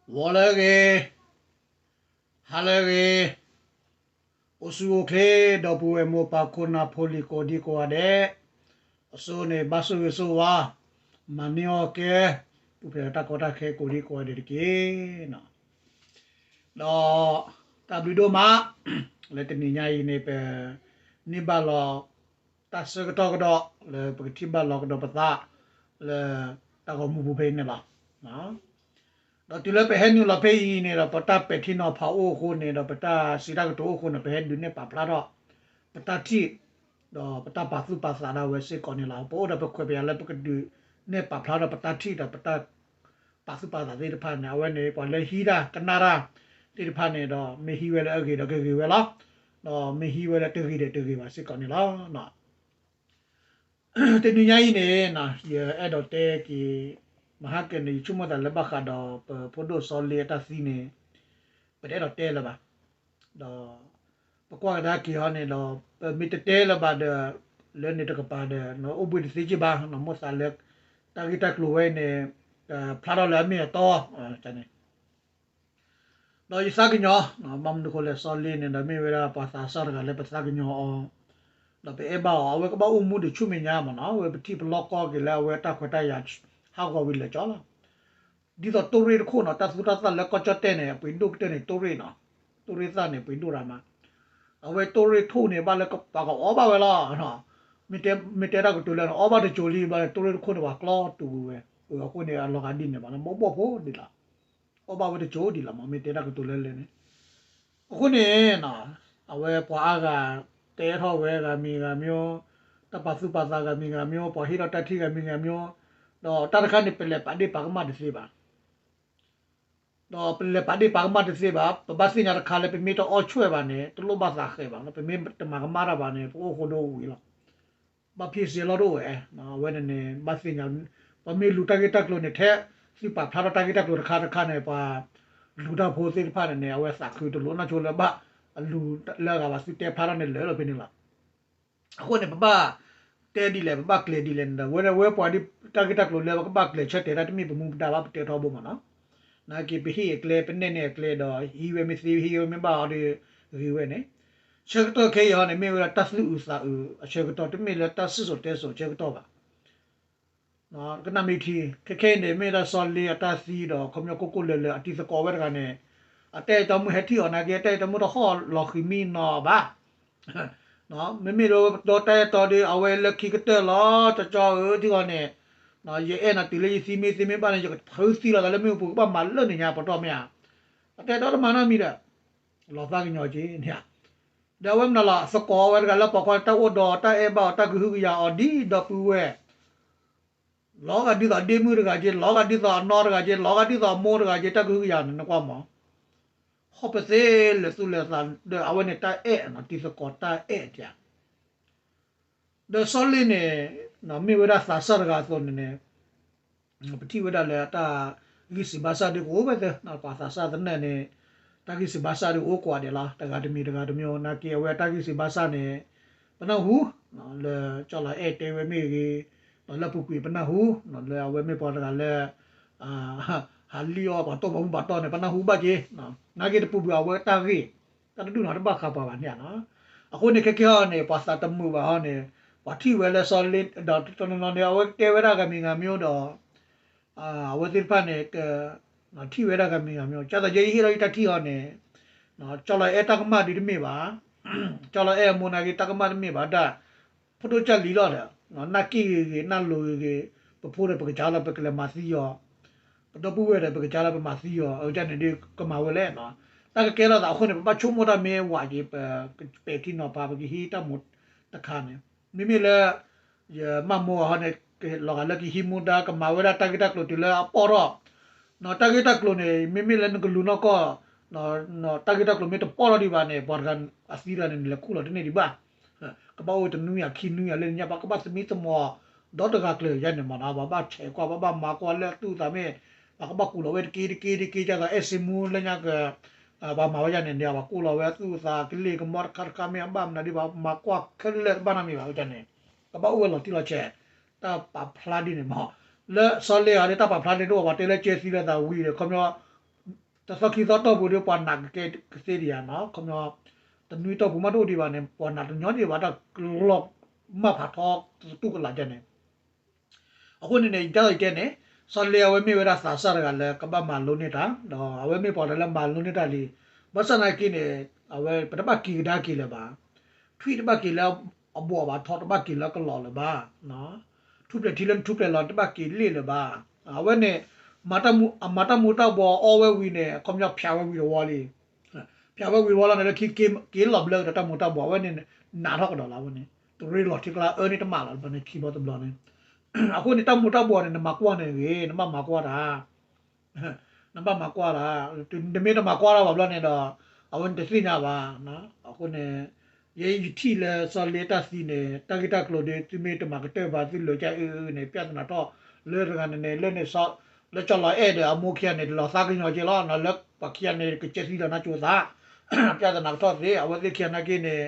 ဂီၤလၢအဂ့ၤ, ဟါလၢအဂ့ၤ, အိၣ်ဆူၣ်အိၣ်ချ့ ဒီပုၢ်ဝဲၢ်မိၢ်ပၢ်ခိၣ်နၢ်ဖိလံၤကိးဒံကိးဂၤဒဲး, အဆိန့ၣ် ဘၣ်ဆိၣ်ဂ့ၤဆိၣ်ဝါ, မၤန့ၢ်အီၣ်ကဲ, ပူၤဖျဲးတၢ်ကီတၢ်ခဲကိးဒံကိးဂၤဒဲးတက့ၢ်. ဒီးတၢ်ဘျုးဒိၣ်မး လၢတနံၤညါအံၤန့ၣ် ပန့ၢ်ဘၣ်လီၤ တၢ်ဆၢကတီၢ်ကဒီး လၢပကထံၣ်ဘၣ်လီၤကဒီးပသး လၢတၢ်ဂီၤမူပူၤဖဲအံၤန့ၣ်လီၤ. ဒီးတုၤလၢပဟဲနုာ်လီၤဖဲအံၤန့ၣ်ဒီး ပတၢ်ပဲာ်ထံနီၤဖးအိၣ်အဃိန့ၣ်ဒီး ပတၢ်စံးတၢ်ကတိၤအိၣ်အဃိန့ၣ် ပဟဲဒုးနဲၣ်ပာ်ဖျါထီၣ် ပတၢ်ထံၣ် ဒီးပတၢ်ပာ်သူၣ်ပာ်သးဒၣ်ဝဲစ့ၢ်ကီးန့ၣ်လီၤ. ပအိၣ်ဒီးပခွဲးပယာ်လၢပကဒုးနဲၣ်ပာ်ဖျါထီၣ်ပတၢ်ထံၣ်ဒီးပတၢ်ပာ်သူၣ်ပာ်သးသ့ၣ်တဖၣ်န့ၣ် အဝဲန့ၣ် ပှၤလၢဟံးတၢ်ကနၣ်တၢ်သ့ၣ်တဖၣ်န့ၣ်ဒီး မ့ၢ်ဟံးဝဲလၢအဂ့ၤဒီးကဂ့ၤဝဲလီၤ. ဒီးမ့ၢ်ဟံးဝဲလၢတဂ့ၤဒီးတဂ့ၤဘၣ်စ့ၢ်ကီးန့ၣ်လီၤ. တနံၤညါအံၤန့ၣ် ယအဲၣ်ဒိးတဲက့ၤ မဟါကန့ၣ် ယဆိကမိၣ်သးလၢဘၣ်ဃးဒီးပဖိဒိၣ်စီၤလ့အတၢ်သံန့ၣ် ပတအဲၣ်ဒိးတဲလၢၤဘၣ်. ဒီးပကွၢ်ကဒါက့ၤဟီန့ၣ်ဒီး ပမ့ၢ်တတဲလၢၤဘၣ်ဒီး လၢန့ၣ်တကပၤဒီး အိၣ်ဘှံးတသ့က့ဘၣ် မိၣ်သးလၢ တၢ်ဂ့ၢ်တၢ်ကျိၤဝဲအံၤန့ၣ် ဖျါထီၣ်လၢအမ့ၢ်အတီန့ၣ် ဒီးယသးကညီၤ ဘၣ်မနုၤဃိလဲၣ် စီၤလ့န့ၣ်ဒီး မ့ၢ်ဝဲဒၣ်ပှၤသးစၢ်တဂၤလၢပသးကညီၤအီၤ ဒီးပအဲၣ်ဘၣ်အီၤ အဝဲကဘၣ်အိၣ်မူဒံးဆူမဲာ်ညါမ့ၢ်နီၤ အဝဲပထံၣ်ပလီၢ်ကီၢ်က့ၤလၢအဝဲတၢ်ခွဲးတၢ်ယာ်ဟးဂီၤဝံၤလၢာ်ကၠီလီၤ. ဒ်သိးတိၣ်ရ့ၣ်တခိၣ်နီၤ တၢ်သူတၢ်သၣ်လၢကီၢ်ကၠီၣ်တဲၣ်န့ၣ် အပှ့ၤဒိၣ်ကတၢၢ်န့ၣ် တိၣ်ရ့ၣ်နီၤ တိၣ်ရ့ၣ်သၣ်န့ၣ် ပှ့ၤဒိၣ်ရၤမး အဝဲတိၣ်ရ့ၣ်ထိၣ်န့ၣ် ဘၣ်လၢပှၤကအီၣ်ဘၣ်ဝဲလီၤ. မ့ၢ်တဲတၢ်ကတိၤလၢ အီၣ်ဘၣ်တစိၤလံ ဘၣ်လၢတိၣ်ရ့ၣ်တခိၣ်န့ၣ် ပှၤကျီတူာ်ကွံာ်ဝဲ အဃိန့ၣ် အလီၤဂာ်ဒ်န့ၣ်ဘၣ် မ့ၢ်ဘီၣ်ဖိဒ်လီၤ အီၣ်ဘၣ်ဝဲတစိၤဒ်လီၤမ့ၢ် မ့ၢ်တဲတၢ်ကတိၤလၢလဲၣ်န့ၣ် အဃိန့ၣ် အဝဲပှၤအါဂၤ တဲထီၣ်ဝဲဂၤမံၤဂၤမံၤ တၢ်ပာ်သူၣ်ပာ်သးဂၤမံၤဂၤမံၤ ပှၤဟ့ၣ်ထီၣ်တၢ်ထံၣ်ဂၤမံၤဂၤမံၤ ဒီးတၢ်တခါန့ၣ် ပလဲၤပာ်ဒ့ၣ်ပာ်ကမၣ်တသ့ဘၣ် ဒီးပလဲၤပာ်ဒ့ၣ်ပာ်ကမၣ်တသ့ဘၣ် ပဘၣ်သ့ၣ်ညါတခါလၢ ပမ့ၢ်တအီၣ်ဆွဲၣ်ဘၣ်န့ၣ် တလိၣ်ဘၣ်သးဃဲးဘၣ် ပမ့ၢ်တမၤကမၣ်တၢ်ဘၣ်န့ၣ် ပအိၣ်ဃိဒိဝံၤလီၤ. ဘၣ်ဖ့စ့လီၤတအိၣ်ဝဲ အဝဲန့ၣ်န့ၣ် ဘၣ်သ့ၣ်ညါ ပှၤမ့ၢ်လူၤတၢ်ဂ့ၢ်တၢ်ကျိၤန့ၣ် ထဲသုပာ်ဖျါထီၣ်တၢ်ဂ့ၢ်တၢ်ကျိၤတခါတခါန့ၣ် ပှၤလူၤတၢ်ဖိသ့ၣ်တဖၣ်န့ၣ်န့ၣ် အဝဲသးခုတလိၣ်နီၢ်ဆိလၢဘၣ် အလူၤလၢအဂၤဘၣ်သုတဲဖျါထီၣ်န့ၣ်လၢာ်လီၤဖဲန့ၣ်လီၤ. အဃိန့ၣ် ပဘၣ်တဲဒ်လဲၣ် ပဘၣ်ကျဲၤဒ်လဲၣ်န့ၣ်ဒီး ဝဲဒၣ်ဝဲပှၤဒ်တၢ်ဂ့ၢ်တၢ်ကျိၤလၢပကဘၣ်ကျဲၤဆၢတဲာ်တၢ်တမ့ၢ်ပမူပဒါဘၣ် ပတဲထီဘိမ့ၢ်နီၤ နာ်က့ ပဟ့ၣ်အကျဲ ပနဲၣ်န့ၢ်အကျဲဒီး ဟံးဝဲမ့ၢ်သ့ ဟံးဝဲမ့ၢ်ဘၣ်အီၤဒီး ဂ့ၤဝဲန့ၣ် ဆၢကတီၢ်ခဲအံၤဟီန့ၣ် မ့ၢ်ဝဲဒၣ်တၢ်သူၣ်အုးသးအုးအဆၢကတီၢ် တမ့ၢ်လၢတၢ်စံၣ်စိၤတဲစိၤအဆၢကတီၢ်ဘၣ်. ကနၣ်မ့ၢ်ထံ ခဲခဲအံၤန့ၣ် မ့ၢ်ဒၣ်စီၤလ့အတၢ်သံဒီး ခီပညီကိၢ်ကိၢ်လၢၤလၢၤ အတံၤသကိးဝဲတဂၤန့ၣ် အတၢ်အဲၣ်တီမုၣ်ဟဲထံၣ်အီၤနာ်က့ အတၢ်အဲၣ်တီမုၣ်တဟီၣ်လီၤဃံၤမံနီၤဘၣ် မ့မ့ၢ်လၢဒီးတၢ်အဲၣ်တီဒီး အဝဲလၢခံကတၢၢ်လီၤ ကၠီကၠီဧၢ ထံဂီၤန့ၣ် ယအဲၣ်နၤတုၤလၢယသံမ့ၢ်သ့မ့ၢ်ဘၣ်န့ၣ် ယကဖုသံလီၤသးလၢမ့ၣ်အူပူၤ ကဘၣ်မၤလၢနညါပတီၢ်မ့ၢ်ဧါ. အတၢ်အဲၣ်တီတမၤနီတမံၤဒီး လီၤသးကညီၤက့ၤန့ၣ်ဧါ. ဒီးအဝဲမနုၤလီၤ သကိးဝဲတဂၤလၢပှၤကွၢ်တၢ်အိၣ်ဒီးတၢ်အဲၣ်ဘၣ်အီၤ တၢ်ကဟုကယာ်အီၤဒ်ဒီပုၢ်ဝဲၢ် လီၤဂာ်ဒ်သိးအဒ့မုၣ်တဂၤက့ၤ လီၤဂာ်ဒ်သိးအနီတဂၤက့ၤ လီၤဂာ်ဒ်သိးအမိၢ်တဂၤက့ၤ တၢ်ကဟုကယာ်န့ၣ် နကွၢ်မး ဟီၣ်ပသ့လဲၤသူၣ်လဲၤသး ဒီးအဝဲန့ၣ်တၢ်အဲၣ်နီၤ တံၤသကိးတၢ်အဲၣ်တၢ် ဒီးစီၤလ့န့ၣ် မ့ၢ်ဝဲဒၣ်သးစၢ်တဂၤအသိးန့ၣ်န့ၣ် ပထံၣ်ဝဲဒၣ်လၢတၢ်ဂံၢ်စၢ်ဘါစၢ်ဒ်ကအိၣ်ဝဲသ့ ပှၤသးစၢ်သနၢၣ်န့ၣ် တၢ်ဂံၢ်စၢ်ဘါစၢ်ဒ်ကအိၣ်ကိးဂၤဒဲးလီၤ. တဂၤတမံၤတဂၤတမံၤ နာ်က့အဝဲတၢ်ဂံၢ်စၢ်ဘါစၢ်န့ၣ် ပနၢ်ဟူ လၢကၠီလီၤအဲၣ်တဲဝဲမ့ၢ်ဂ့ၤ ဒီးလၢပူၤကွံာ်ပနၢ်ဟူ လၢအဝဲမ့ၢ်ပှၤတဂၤလၢ ဟးလံၣ်အီၣ်ပှၤတီၢ်ပှၤမူပှၤတီၢ်န့ၣ် ပနၢ်ဟူဘၣ်က့ၤ နာ်က့တပူၤကွံာ်အဝဲတၢ်ဂ့ၢ် တၢ်တဒူၣ်နီၤတဘၣ်ဃးပှၤဘၣ်န့ၣ်နီၤ. အဃိန့ၣ် ခဲကဲဟီန့ၣ် ပှၤသးတမုာ်ဘၣ်ဟီန့ၣ် ပှၤထံၣ်ဝဲလၢစီၤလ့ ဒီးတနီၤနီၤန့ၣ် အဝဲကတဲဝဲဒၣ်ဂၤမံၤဂၤမံၤဒီး အဝဲသ့ၣ်တဖၣ်န့ၣ် ထံၣ်ဝဲဒၣ်ဂၤမံၤဂၤမံၤ ကၢ်သိးယဲယဟ့ၣ်လီၤယတၢ်ထံၣ်ဟီန့ၣ် ကၠီလီၤအဲၣ်တၢ်ကမၣ်ဒ်တမ့ၢ်ဘၣ် ကၠီလီၤအဲၣ်အမိၢ်နာ်က့တၢ်ကမၣ်တမ့ၢ်ဘၣ်ဒၣ် ဖိဒိၣ်ကၢ်လံၤလီၤဒီး နၢ်က့ၣ်ဂ့ၤဂ့ၤ နၢ်လိၤဂ့ၤဂ့ၤ ပဖိဒီးပကစၢ်လီၤ ပကလဲၤမၤသံအီၤ ပဒီပုၢ်ဝဲၢ်ဒီးပကစၢ်လီၤ ပမၤသံအီၤ အကန့ၣ်ဒ်ကမၤဝဲလဲၣ်နီၤ. တၢ်ကကဲထီၣ်သးအဃိန့ၣ် ပဘၣ်ဆိကမိၣ်တၢ်မ့ၢ်ဝဲက့ၤ ပပဲာ်ထံနီၤဖး ပကဟံးတၢ်မူတခါန့ၣ် မ့မ့ၢ်လၢ ယမၢ်မိၢ်အဟီန့ၣ် လီၤဂာ်လၢကဟံးမူဒါ ကမၤဝဲဒၣ်တၢ်ဂ့ၢ်တၢ်ကျိၤတုၤလၢအပီၢ်ထီၣ် တၢ်ဂ့ၢ်တၢ်ကျိၤန့ၣ် မ့မ့ၢ်လၢနကလူၤနီၢ်ကီၢ် တၢ်ဂ့ၢ်တၢ်ကျိၤမ့ၢ်တပီၢ်ထီၣ်ဒံးဘၣ်န့ၣ် ပှၤတဂၤအသံတဂၤန့ၣ် နလဲၤခူၣ်လီၤတန့ၢ်ဒံးဘၣ်. ကဘၣ်အိၣ်တနွံယၤခံနွံယၤလၢညါ ပှၤကဘၣ်သမံသမိး ဒီတဂၤကျၢၤယါန့ၣ်မ့ၢ်နီၤ ပှၤဘၣ်ဆဲးကွၢ် ပှၤဘၣ်မၤကွၢ်လၢအသူၣ်အသးမ့ၢ် ပှၤကဘၣ်ကူးလီၤဝဲတက့တက့တက့ ကၢ်သိးအဲၣ်စ့မူလၢညါက ပှၤမၤဝဲယါန့ၣ် ပှၤကူးလီၤဝဲသူၣ်အသးကလ့ၢ်ကမီတခါတခါမ့ၢ် အဘၣ်မနုၤဒ်ပှၤမၤကွၢ်ခဲလၢာ်တဘၣ်နီတမံၤဘၣ် အကန့ၣ် ကဘၣ်အိၣ်ဝဲလီၤတံၢ်လီၤဆဲး တၢ်ပာ်ဖျါဒ်န့ၣ်မ့ၢ် လၢစီၤလ့အီၤဒ်တၢ်ပာ်ဖျါန့ၣ် တအိၣ်ပှၤတဲလၢကဲသံလၢသးဝံၤဒီး ခီပညီ တသီခံသီတီၢ်ပူၤဒီး ပှၤနာ်ကကဲကသ့ဒံးဧါနီၤ, ခီပညီ တနွံတီၢ်ပူၤမးတအိၣ်ဒံးဘၣ်န့ၣ် ပှၤနာ်တညီဒံးဘၣ် တၢ်လီၤမၢ်ဖးထီသတူၢ်ကလာ်ဒ်န့ၣ်. အဃိန့ၣ်န့ၣ် ယတဲလီၤယတဲန့ၣ် စီၤလ့အဝဲမ့ၢ်ဝဲဒၣ်သးစၢ်တဂၤလၢကဘၣ်မၤလိန့ၢ်တၢ် ဒီးအဝဲမ့ၢ်ပှၤတဂၤလၢမၤလိန့ၢ်တၢ်လံ. ဘၣ်ဆၣ်သနာ်က့န့ၣ် အဝဲပတဘၣ်က့ၤကဒါက့ၤလၢၤဘၣ်. ထွံၣ်တဘၣ်က့ၤလၢအဘီၣ်ဘၣ်, ထီတဘၣ်က့ၤလၢကလီၤလၢၤဘၣ်. ထူၣ်ဖျဲးထံလၢနထူၣ်ဖျဲးလီၤ တဘၣ်က့ၤလ့ၣ်လၢၤဘၣ်. အဝဲန့ၣ် အမၤတၢ်မူၤတၢ်ဘှီး အီဝဲဝံၤန့ၣ် ခီပညီဖၠးဝဲဝံၤတဝီလံ. ဖၠးဝဲဝံၤတဝီလီၤန့ၣ် လၢခံက့ၤလီၤဘျၢကဒီးတၢ်မူၤတၢ်ဘှီး အဝဲန့ၣ် နးထီၣ်ကဒီးလီၤ. အဝဲန့ၣ် တရ့လီၤထံကျါအၢန့ၣ်တမးလီၤ ဘျီန့ၣ်ခံဘျီတဘျီန့ၣ်. အဃိန့ၣ် တၢ်မူၤတၢ်ဘှီးန့ၣ် နမၤကွၢ်န့ၣ်ဂ့ၤ နဘၣ်မၤကွၢ်တၢ် နဘၣ်မၤကွၢ်တၢ်, နမ့ၢ်တမၤကွၢ်တၢ်ဘၣ်ဘျီန့ၣ်ဒီး အဝဲန့ၣ်တသ့ၣ်ညါဘၣ်. အဃိန့ၣ် ယဲယထံၣ်လၢစီၤလ့တၢ်သံန့ၣ် တၢ်ဂ့ၢ်တၢ်ကျိၤဒီး သုမ့ၢ်တမၤကတၢၢ်ဘၣ် သုလၢာ်ကၢအုန့ၣ် ပြဿနာထီၣ်လၢတဂၤန့ၣ်န့ၣ် လၢန့ၣ် လၢကၠီလီၤအဲၣ်ဒီးအမိၢ်ခံဂၤန့ၣ် တလီၤသးကညီၤက့လီၤနီၤ, လၢပှၤခံဂၤန့ၣ် ကစဲးသံလီၤနါကၠိသး ပြဿနာကထီၣ်သ့ အဝဲသ့ၣ်ခံဂၤနာ်က့န့ၣ်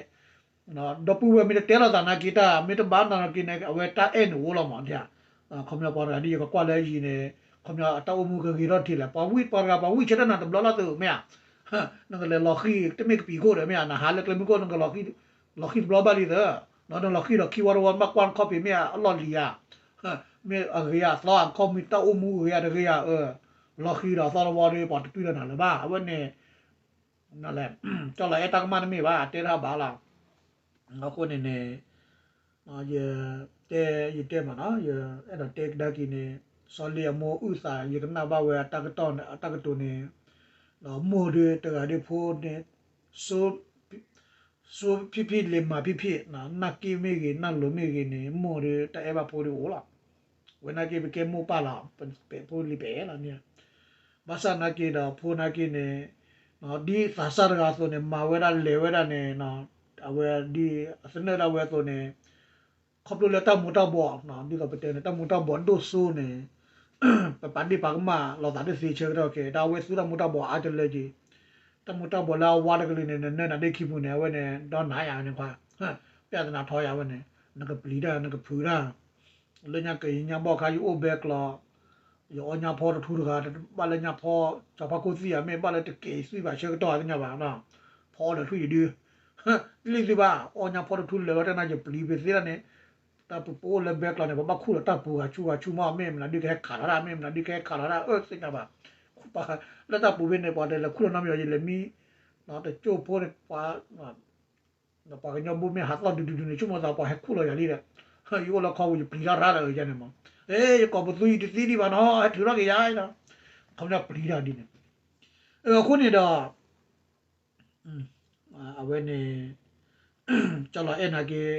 ဒီပုၢ်ဝဲၢ်မ့ၢ်တတဲလိာ်သးနာ်က့တၢ် မ့ၢ်တဘၣ်နီၢ်နာ်က့န့ၣ် အဝဲတၢ်အဲၣ်န့ၣ်အိၣ်လီၤမး. ခီပညီပှၤတဂၤဒ်ယကကွၢ်လၢယံၤန့ၣ် ခီပညီအတၢ်အိၣ်မူကဂ့ၤထီၣ်တထံးလဲၣ်, ပှၤဝံၣ်ပှၤတဂၤ ပှၤဝံၣ်ဆၢထၢၣ်နၤတဘျီလီၤသုးမ့ၢ်ဧါ, နကလဲၤလီၤဃံၤ တမ့ၢ်ကပံာ်ခိၣ်ဒီးမ့ၢ်ဧါ, နဟးလၢကျဲမုၢ်ခိၣ် နကလီၤဃံၤတဘျီဘၣ်လံသၢ, ဒီးနလီၤဃံၤဒီးခံဝီတဝီ ဘၣ်ကွၢ်နခီၣ်ဖံးမ့ၢ်ဧါ အလီၢ်လံၤဧါ, မ့ၢ်အဂ့ၤဧါအသီဧါ နခီၣ်မူတၢ်အိၣ်မူဂ့ၤဧါတဂ့ၤဧါ, လီၤဃံၤဒီးအသီတဝီဒီး ပှၤတတွံၢ်ဒီးနၤလၢၤဘၣ်. အဝဲန့ၣ် နလဲၣ်, ကၠီလီၤအဲၣ်တၢ်ကမၣ်တမ့ၢ်ဘၣ် တဲတၢ်ဘၣ်လီၤ. အဃိန့ၣ်န့ၣ် ယတဲ ယတဲမးနီၤ ယအဲၣ်ဒိးတဲကဒါက့ၤန့ၣ် စီၤလ့အမိၢ်အုၣ်သး ယကနၣ်ဘၣ်ဝဲအတၢ်ကတီၢ်န့ၣ် အတၢ်ကတိၤန့ၣ် ဒီးမိၢ်ဒီးတဂၤဒီးဖိန့ၣ် စိ စိဖံဖံ လံာ်မၤဖံဖံ နၢ်က့မ့ၢ်ဂ့ၤ နၢ်လိၤမ့ၢ်ဂ့ၤန့ၣ် မိၢ်ဒီးတၢ်အဲၣ်ဘၣ်ဖိဒီးအိၣ်လီၤ. ဝဲနာ်က့ပကဲမိၢ်ပၢ်လီၤ ပပဲာ်ဖိလံၤပဲာ်လီၤန့ၣ်, ဘၣ်ဆၣ်နာ်က့ဒီးဖိနာ်က့န့ၣ် ဒ်သးစၢ်တဂၤအသိးန့ၣ် မၤဝဲဒၣ်လဲၤဝဲဒၣ်န့ၣ် အဝဲဒ်အသနၢၣ်ဒၣ်ဝဲအသိးန့ၣ် ခီဖျိလၢတၢ်မူၤတၢ်ဘှီး ဒ်သိးပတဲန့ၣ် တၢ်မူၤတၢ်ဘှီးဒိၣ်စိန့ၣ် ပပာ်ဒ့ၣ်ပာ်ကမၣ်လိာ်သးတသ့ဆၢကတီၢ်ခဲ တၢ်အဝဲသူတၢ်မူၤတၢ်ဘှီးအါတလၢက့ၤ, တၢ်မူၤတၢ်ဘှီးလၢအဝါတကလုာ်န့ၣ် နနၢနၤဒ့ၣ်ခံပူၤန့ၣ် အဝဲန့ၣ်ဒီနၤယၤန့ၣ်ခွါ, ပြဿနာထီယၤဝဲန့ၣ် နကပျံၤတၢ် နကဖုးတၢ်, လၢညါက့ၤညါဘီၣ်ခါ ယအိၣ်ဘဲကျီး ယအီညါဖီတထူတဂၤ ဘၣ်လၢညါဖီ စီၤဖါခိၣ်သံၣ်ဧါ မ့ၢ်ဘၣ်လၢတကဲးသွံၣ်ဘၣ်ဆၢကတီၢ်သ့ၣ်ညါဘၣ်, ဖီအီၣ်ဒီးထွံၣ်ယဒု တလံၣ်သုဘၣ် အီညါဖီတထူလၢာ်လီၤတၢ်နၤယပျံၤပသ့လၢန့ၣ်, တၢ်ပူၤပအိၣ်လၢဘဲကျီးန့ၣ် ပဘၣ်ခူၣ်လီၤတၢ်ပူၤဂၤဆူဂၤဆူမး မ့ၢ်မနုၤဒုးကဟဲခးလီၤတၢ် မ့ၢ်မနုၤဒုးကဟဲခးလီၤတၢ် အၢသ့ၣ်ညါဘၣ်, လၢတၢ်ပူၤဖဲန့ၣ် ပှၤတဲလဲၤခူၣ်လီၤနီတမံၤ ယလဲၤမံ တကၠိၢ်ဖိန့ၣ် ပှၤ ပှၤကညီဘိမ့ၢ်ဟးသီၣ်ဒုဒုဒုန့ၣ် ဆိကမိၣ်သးပှၤဟဲခူၣ်လီၤယၤလံဒီး, ယအိၣ်လၢခီပူၤယပျံၤထီၣ်ရၣ်ဒီးယၤန့ၣ်မး, အဲ ယကိာ်ပသူယတသံဒံးဘၣ်နီၤ ဟဲထုးထီၣ်က့ၤယၤလီၤ, ခီပညီပျံၤတၢ်ဒ်န့ၣ်, အဃိန့ၣ်ဒီး အဝဲန့ၣ် ကၠီလီၤအဲၣ်နာ်က့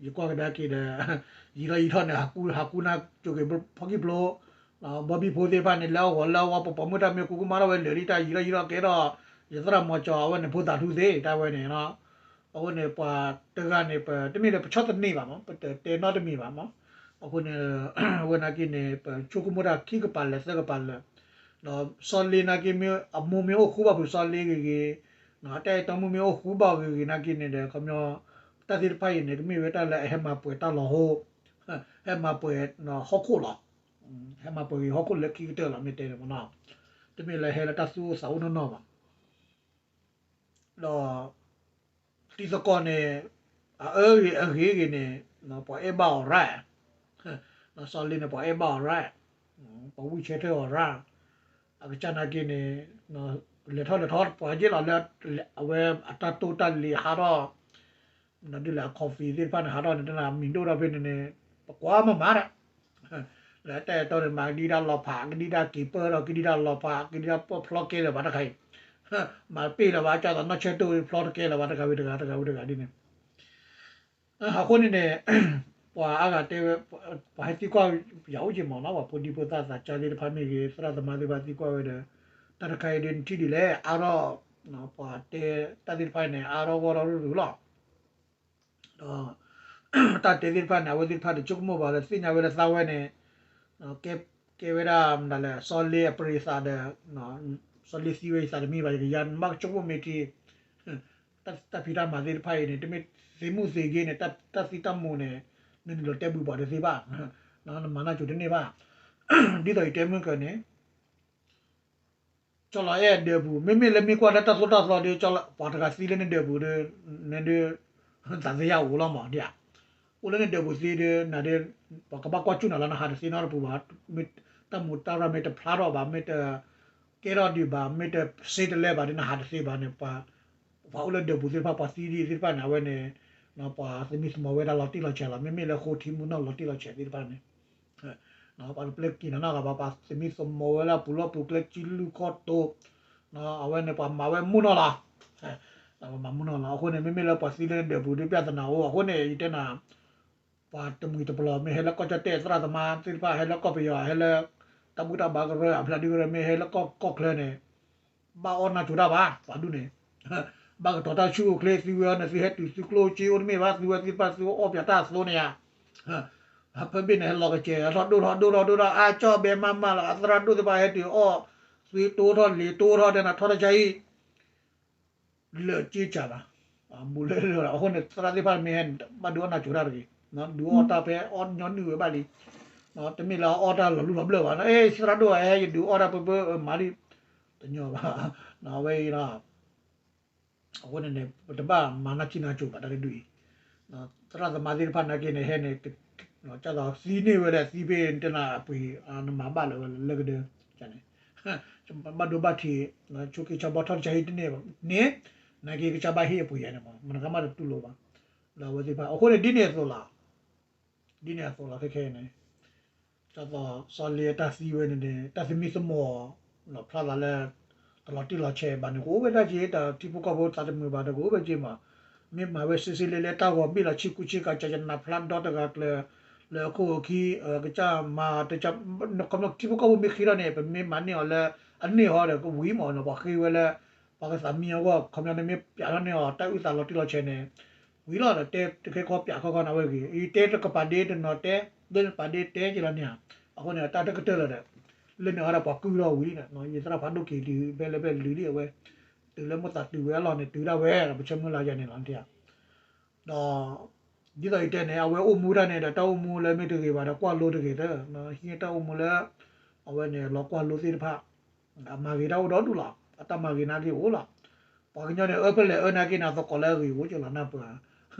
ယကွၢ်ကဒါက့ၤဒီး ယံာ်ထီၣ်ယံာ်ထီၣ်န့ၣ် ဟးကူနၢ်ကၠိက့ၤဖီၣ်ကံၣ်ဖျိ ဘီဘံၣ်ဖိသ့ၣ်တဖၣ်န့ၣ် လၢအဂီၢ်လၢအဝါ ပပိာ်မုၣ်တၢ်မ့ၢ်ကူကမၣ်ထီၣ်ဝဲလၢာ်လံ တၢ်ယံာ်ထီၣ်ယံာ်ထီၣ်ကဲထီၣ် ယသရၣ်မီၤကၠီအဝဲန့ၣ် ဖိသၣ်ထူသ့ တၢ်ဝဲန့ၣ်, အဃိန့ၣ် ပှၤတဂၤန့ၣ် ပတမ့ၢ်လၢပဆီၣ်သနံးဘၣ်မး ပတတဲနီတမံၤဘၣ်မး, အဃိန့ၣ် အဝဲနာ်က့န့ၣ် ပဆိကမိၣ်တၢ်ခံကပၤလၢာ်သၢကပၤလၢာ်, ဒီးစီၤလ့နာ်က့ အမိၢ်မ့ၢ်အိၣ်ဃူဘၣ်ဖုးစီၤလ့ဂ့ၤဂ့ၤ, တၢ်အဲၣ်တီမုၣ်မ့ၢ်အိၣ်ဃူဘၣ်ဂ့ၤဂ့ၤနာ်က့န့ၣ်ဒီး ခီပညီ တၢ်သ့ၣ်တဖၣ်အံၤန့ၣ် ကမ့ၢ်ဝဲတၢ်လၢအဟဲမၤပှဲၤတၢ်လီၤဟိ ဟဲမၤပှဲၤ ဟီၣ်ခိၣ်လီၤ, ဟဲမၤပှဲၤဂ့ၤဟီၣ်ခိၣ်လၢခံကတၢၢ်လီၤ မ့ၢ်တဲန့ၣ်မးနီၤ, တမ့ၢ်လၢဟဲလၢတၢ်သူၣ်အိၣ်သးအိၣ်နီၢ်နီၢ်ဘၣ်, ဒီး တံၤသကိးန့ၣ် အအၢဂ့ၤအဂ့ၤဂ့ၤန့ၣ် ပှၤအဲၣ်ဘၣ်အီၤရၣ်, စီၤလ့န့ၣ် ပှၤအဲၣ်ဘၣ်အီၤရၣ်, ပှၤဝံၢ်ဆၢထၢၣ်အီၤရၣ်, အကစၢ်နာ်က့န့ၣ် လဲၤထီၣ်လဲၤထီၣ်ပှၤက့လီၤလၢ အဝဲအတၢ်တိၢ်တၢ်လံၤဟးထီၣ် ဒ်လဲၣ် အ coffee သ့ၣ်တဖၣ်န့ၣ် ဟးထီၣ်န့ၣ် တၢ်မံၤဒိၣ်ထီၣ်ဖဲန့ၣ်န့ၣ် ပကွၢ်မးမးဒီး လၢတၢ်အဲၣ်တီန့ၣ် မၤကဒံတၢ်လီၤဖး ကဒံတၢ်က့ၤပၢၢ်ထီၣ် ကဒံတၢ်လီၤဖး ကဒံတၢ်ပၢၢ်ဖျီကဲလၢၤဘၣ်တခါအံၤ မၤပ့ၢ်လၢၤဘၣ် ကၢ်သးနီၢ်ဆၢတိၢ်ဖျီတကဲလၢၤဘၣ် တဂၤဝံၤတဂၤ တဂၤဝံၤတဂၤဒ်န့ၣ် အဃိန့ၣ်န့ၣ် ပှၤအါဂၤတဲဝဲ ပှၤဟဲသံကွၢ်ယၤအိၣ်က့ၤမးနီၤ ပှၤဖိဒံဖိသၣ်သးစၢ်သ့ၣ်တဖၣ်မ့ၢ်ဂ့ၤ သရၣ်သမါသ့ၣ်တဖၣ်သံကွၢ်ဝဲဒီး တၢ်တခါအံၤဒ်နထံၣ်ဒ်လဲၣ် အါထီၣ် ပှၤတဲတၢ်သ့ၣ်တဖၣ်န့ၣ် အါထီၣ်ဂီၢ်ထီၣ်ရူၢ်ရူၢ်လီၤ. ဒီး တၢ်တဲသ့ၣ်တဖၣ်န့ၣ် အဝဲသ့ၣ်တဖၣ်တဆိကမိၣ်ဘၣ်လၢ သ့ၣ်ညါဝဲလၢသးဝဲန့ၣ် ကဲ ကဲဝဲဒၣ်မတၤလဲၣ် စီၤလ့အပရံးသးဒီး စီၤလ့သံဝဲယသးတမံၤဘၣ် ယကယၤနဘၣ်ကဆိကမိၣ်မ့ၢ်ထံ တၢ်ဖံးတၢ်မၤသ့ၣ်တဖၣ်အံၤန့ၣ် တမ့ၢ်သ့မုၢ်သ့ဂ့ၤန့ၣ် တၢ်သံတၢ်မူန့ၣ် နနုာ်လီၤတဲဘုးပှၤတသ့ဘၣ် နမၤနၢ်စိၤတန့ၢ်ဘၣ် ဒ်သိးယတဲမုၢ်ကၢန့ၣ် ကၠီလီၤအဲၣ်ဒၢးပူၤ မ့မ့ၢ်လၢမ့ၢ်ကွၢ်လၢတၢ်သိၣ်တၢ်သီဒီး ပှၤတဂၤသံလၢနဒၢးပူၤဒီး နဒုး သးသယၣ်အိၣ်လီၤမးဒ်ဧါ. အိၣ်လၢနဒၢးပူၤသံဒီး နဒုး ပှၤကဘၣ်ကွၢ်ကၠူၣ်နၤလၢနဟးတသ့နီတပူၤဘၣ်. မ့ၢ်တၢ်မူးတၢ်ရၢ်မ့ၢ်တဖျါထီၣ်ဘၣ် မ့ၢ်တကဲထီၣ်ဒံးဘၣ် မ့ၢ်တစ့တလဲဘၣ်ဒီး နဟးတသ့ဘၣ်န့ၣ် ပှၤ ပှၤအိၣ်လၢဒၢးပူၤသ့ၣ်တဖၣ် ပှၤသံဒ်သ့ၣ်တဖၣ်န့ၣ် အဝဲန့ၣ် ပှၤသမံသမိးဝဲဒၣ်လီၤတံၢ်လီၤဆဲးလီၤ. မ့မ့ၢ်လၢဃိထံမုၢ်နီၢ်လီၤတံၢ်လီၤဆဲးသ့ၣ်တဖၣ်န့ၣ် ပှၤတပျဲက့ၤနီၢ်နီၢ်ဂၤဘၣ် ပှၤသမံသမိးဝဲလၢအပူၤလီၢ်ပူၤကျဲစုလူၢ်ခီၣ်တိၤ အဝဲန့ၣ် ပှၤမၤဝဲမုၢ်နီၢ်လီၤ. ပှၤမၤမုၢ်နီၢ်လီၤ. အဃိန့ၣ် မ့မ့ၢ်လၢပှၤသံလၢဒၢးပူၤဒီး ပြဿနာအိၣ်. အဃိန့ၣ် ယတဲနၤ ပှၤတမှံၤတပျီၤ မ့ၢ်ဟဲလၢကီၢ်ကၠီၣ်တဲၣ် သရၣ်သမါသ့ၣ်တဖၣ် ဟဲလၢကီၢ်ပယီၤ ဟဲလၢ တၢ်ဘူၣ်တၢ်ဘါကရၢ အဖျါဒုကရၢ မ့ၢ်ဟဲလၢကီၢ်ချၢန့ၣ် ဘၣ်အီၣ်နၢ်ကၠိတၢ်ဘၣ် ပှၤဒူၣ်န့ၣ် ဘၣ်ကတီၤတၢ်ဆူၣ်အိၣ်ချ့ သုဝဲအီၤန့ၣ် သုဟဲတုၤသုကျိၣ်စ့အိၣ်တမ့ၢ်ဘၣ် သုဝဲသ့ၣ်တဖၣ် သုအီၣ်ပၠးတၢ်အသိးန့ၣ်ဧါ. ဖဲဘ့ၣ်န့ၣ် ဟဲလီၤကစဲး ထီၣ်ဒိၣ်ထီၣ်ဒိၣ်ထီၣ်ဒိၣ်ထီၣ် အါကၠီၣ်ဘဲမးမးလီၤ အသရၣ်ဒိၣ်သ့ၣ်တဖၣ်ဟဲတုၤအီၣ် သွံတိထီၣ်လံာ်တိထီၣ် တဲနၤထီၣ်တၢ်ဆါဟံၣ် လၢာ်က့ၢ်ကၢ်ဘၣ် ဘူးလၢလၢာ်လီၤ. အဃိန့ၣ် သရၣ်သ့ၣ်တဖၣ်မ့ၢ်ဟဲန့ၣ် ဘၣ်ဒုးအီၣ်နၢ်ကၠိတၢ်တဂ့ၤ, ဒုးအီၣ်တၢ်ဖဲအီၣ်ညီနုၢ်ဝဲဘၣ်လံ. တမ့ၢ်လၢအအီၣ်တၢ်လီၤလူၢ်လီၤဘျၢၣ်ဘၣ်, သရၣ်ဒိၣ်ဟဲ ယဒုးအီၣ်တၢ်ပၢပၢမၤလံ, တညီဘၣ်. အဝဲအံၤလီၤ. အဃိန့ၣ်န့ၣ် ပတဘၣ်မၤနၢ်ကံၢ်နၢ်ကၠိဘၣ်တၢ်တဒုအံၤ, သရၣ်သမါသ့ၣ်တဖၣ်နာ်က့န့ၣ် ဟဲန့ၣ် ကသံန့ၢ်ဝဲလၢသံဖဲတဲနၤအပှ့ၤ နမၤဘၣ်လၢၤဝဲလၢကဒၢန့ၣ် ဘၣ်ဒိဘၣ်ထံး ဆိက့ဆါဘီထီၣ်တၢ်ဆါဟံၣ်တန့ၢ်န့ၣ် နာ်က့ကစၢ်ဘၣ်ဟ့ၣ်အပှ့ၤယၤန့ၣ်မး မနကမၣ်တတူၢ်လိာ်ဘၣ် လၢအဝဲသ့ၣ်တဖၣ်. အဃိန့ၣ် ဒ်န့ၣ်အသိးလီၤ. ဒ်န့ၣ်အသိးလီၤခဲခဲအံၤန့ၣ် ဒ်သိးစီၤလ့အတၢ်သံဝဲန့ၣ်န့ၣ် တၢ်သမံသမိး ဖျါသးလၢ တလီၤတံၢ်လီၤဆဲးဘၣ်န့ၣ် ကအိၣ်ဝဲဒၣ်က့ၤ တၢ်ထံဖိကီၢ်ဖိသးတမုာ်ဘၣ်ဒီး ကအိၣ်ဝဲက့ၤမး. မ့ၢ်မၤဝဲစ့စ့လဲလဲ တၢ်ဂီၤဘ့ၣ်လီၤဆံကူဆံကၤ ကနးဖျါဒီတဂၤကျၢၤ လၢအခိၣ်အခံ ကစၢ်မၤ ခီဖျိထံဖိကီၢ်ဖိမ့ၢ်ဃ့ထီၣ်န့ၣ် ပမ့ၢ်မၤန့ၢ်အီၤလၢ အန့ၢ်ဟီဒီး ကဝံၤမးန့ၣ် ပှၤဃ့ဝဲလၢ ပှၤကသးမံအဂီၢ် ခီဖျိန့ၣ်မ့ၢ်ပျးထီၣ်န့ၢ်အီၤ တၢ်အုၣ်သးလီၤတံၢ်လီၤဆဲးန့ၣ် ဝံၤလီၤဒီး တဲတခ့ခီပျးခီခီန့ၣ်ဝဲဂ့ၤ ယတဲတကပၤဒ့တနီၤတဲ ဒ့တပၤဒ့တဲက့ၤလီၤန့ၣ်ဧါ. အဃိန့ၣ် တၢ်တကတၢၢ်လီၤဒီး လၢန့ၣ်အီၤဒီးပှၤကုၢ်ထီၣ်ဝံၤလံန့ၣ် ယသရၣ်ဖးဒိၣ်က့ၤတုၤဖဲလၢဖဲလၢာ်လံအဝဲ တုၤလၢမိၣ်သးတုၤဝဲအလီၢ်န့ၣ် တုၤဒၣ်ဝဲဒီး ပဆၢမုၢ်လၢ်ယၤန့ၣ်လီၤ. ဒီး ဒ်သိးယတဲန့ၣ် အဝဲအိၣ်မူတၢ်န့ၣ်ဒီး တၢ်အိၣ်မူလၢမ့ၢ်တဂ့ၤဘၣ်ဒီး ကွၢ်လိတဂ့ၤသၢ ဟံးတၢ်အိၣ်မူလၢ အဝဲန့ၣ် လီၤကွၢ်လိသ့ၣ်တဖၣ် အမၤဂ့ၤတၢ်အိၣ်ဒီဒူၣ်လီၤ. အတၢ်မၤဂ့ၤနာ်က့အိၣ်လီၤ. ပှၤကညီန့ၣ် အၢဖဲလဲၣ်အၢနာ်က့န့ၣ် အသကိးလၢအဂ့ၤအိၣ်က့ၤလီၤနၢ်ပၢၢ်.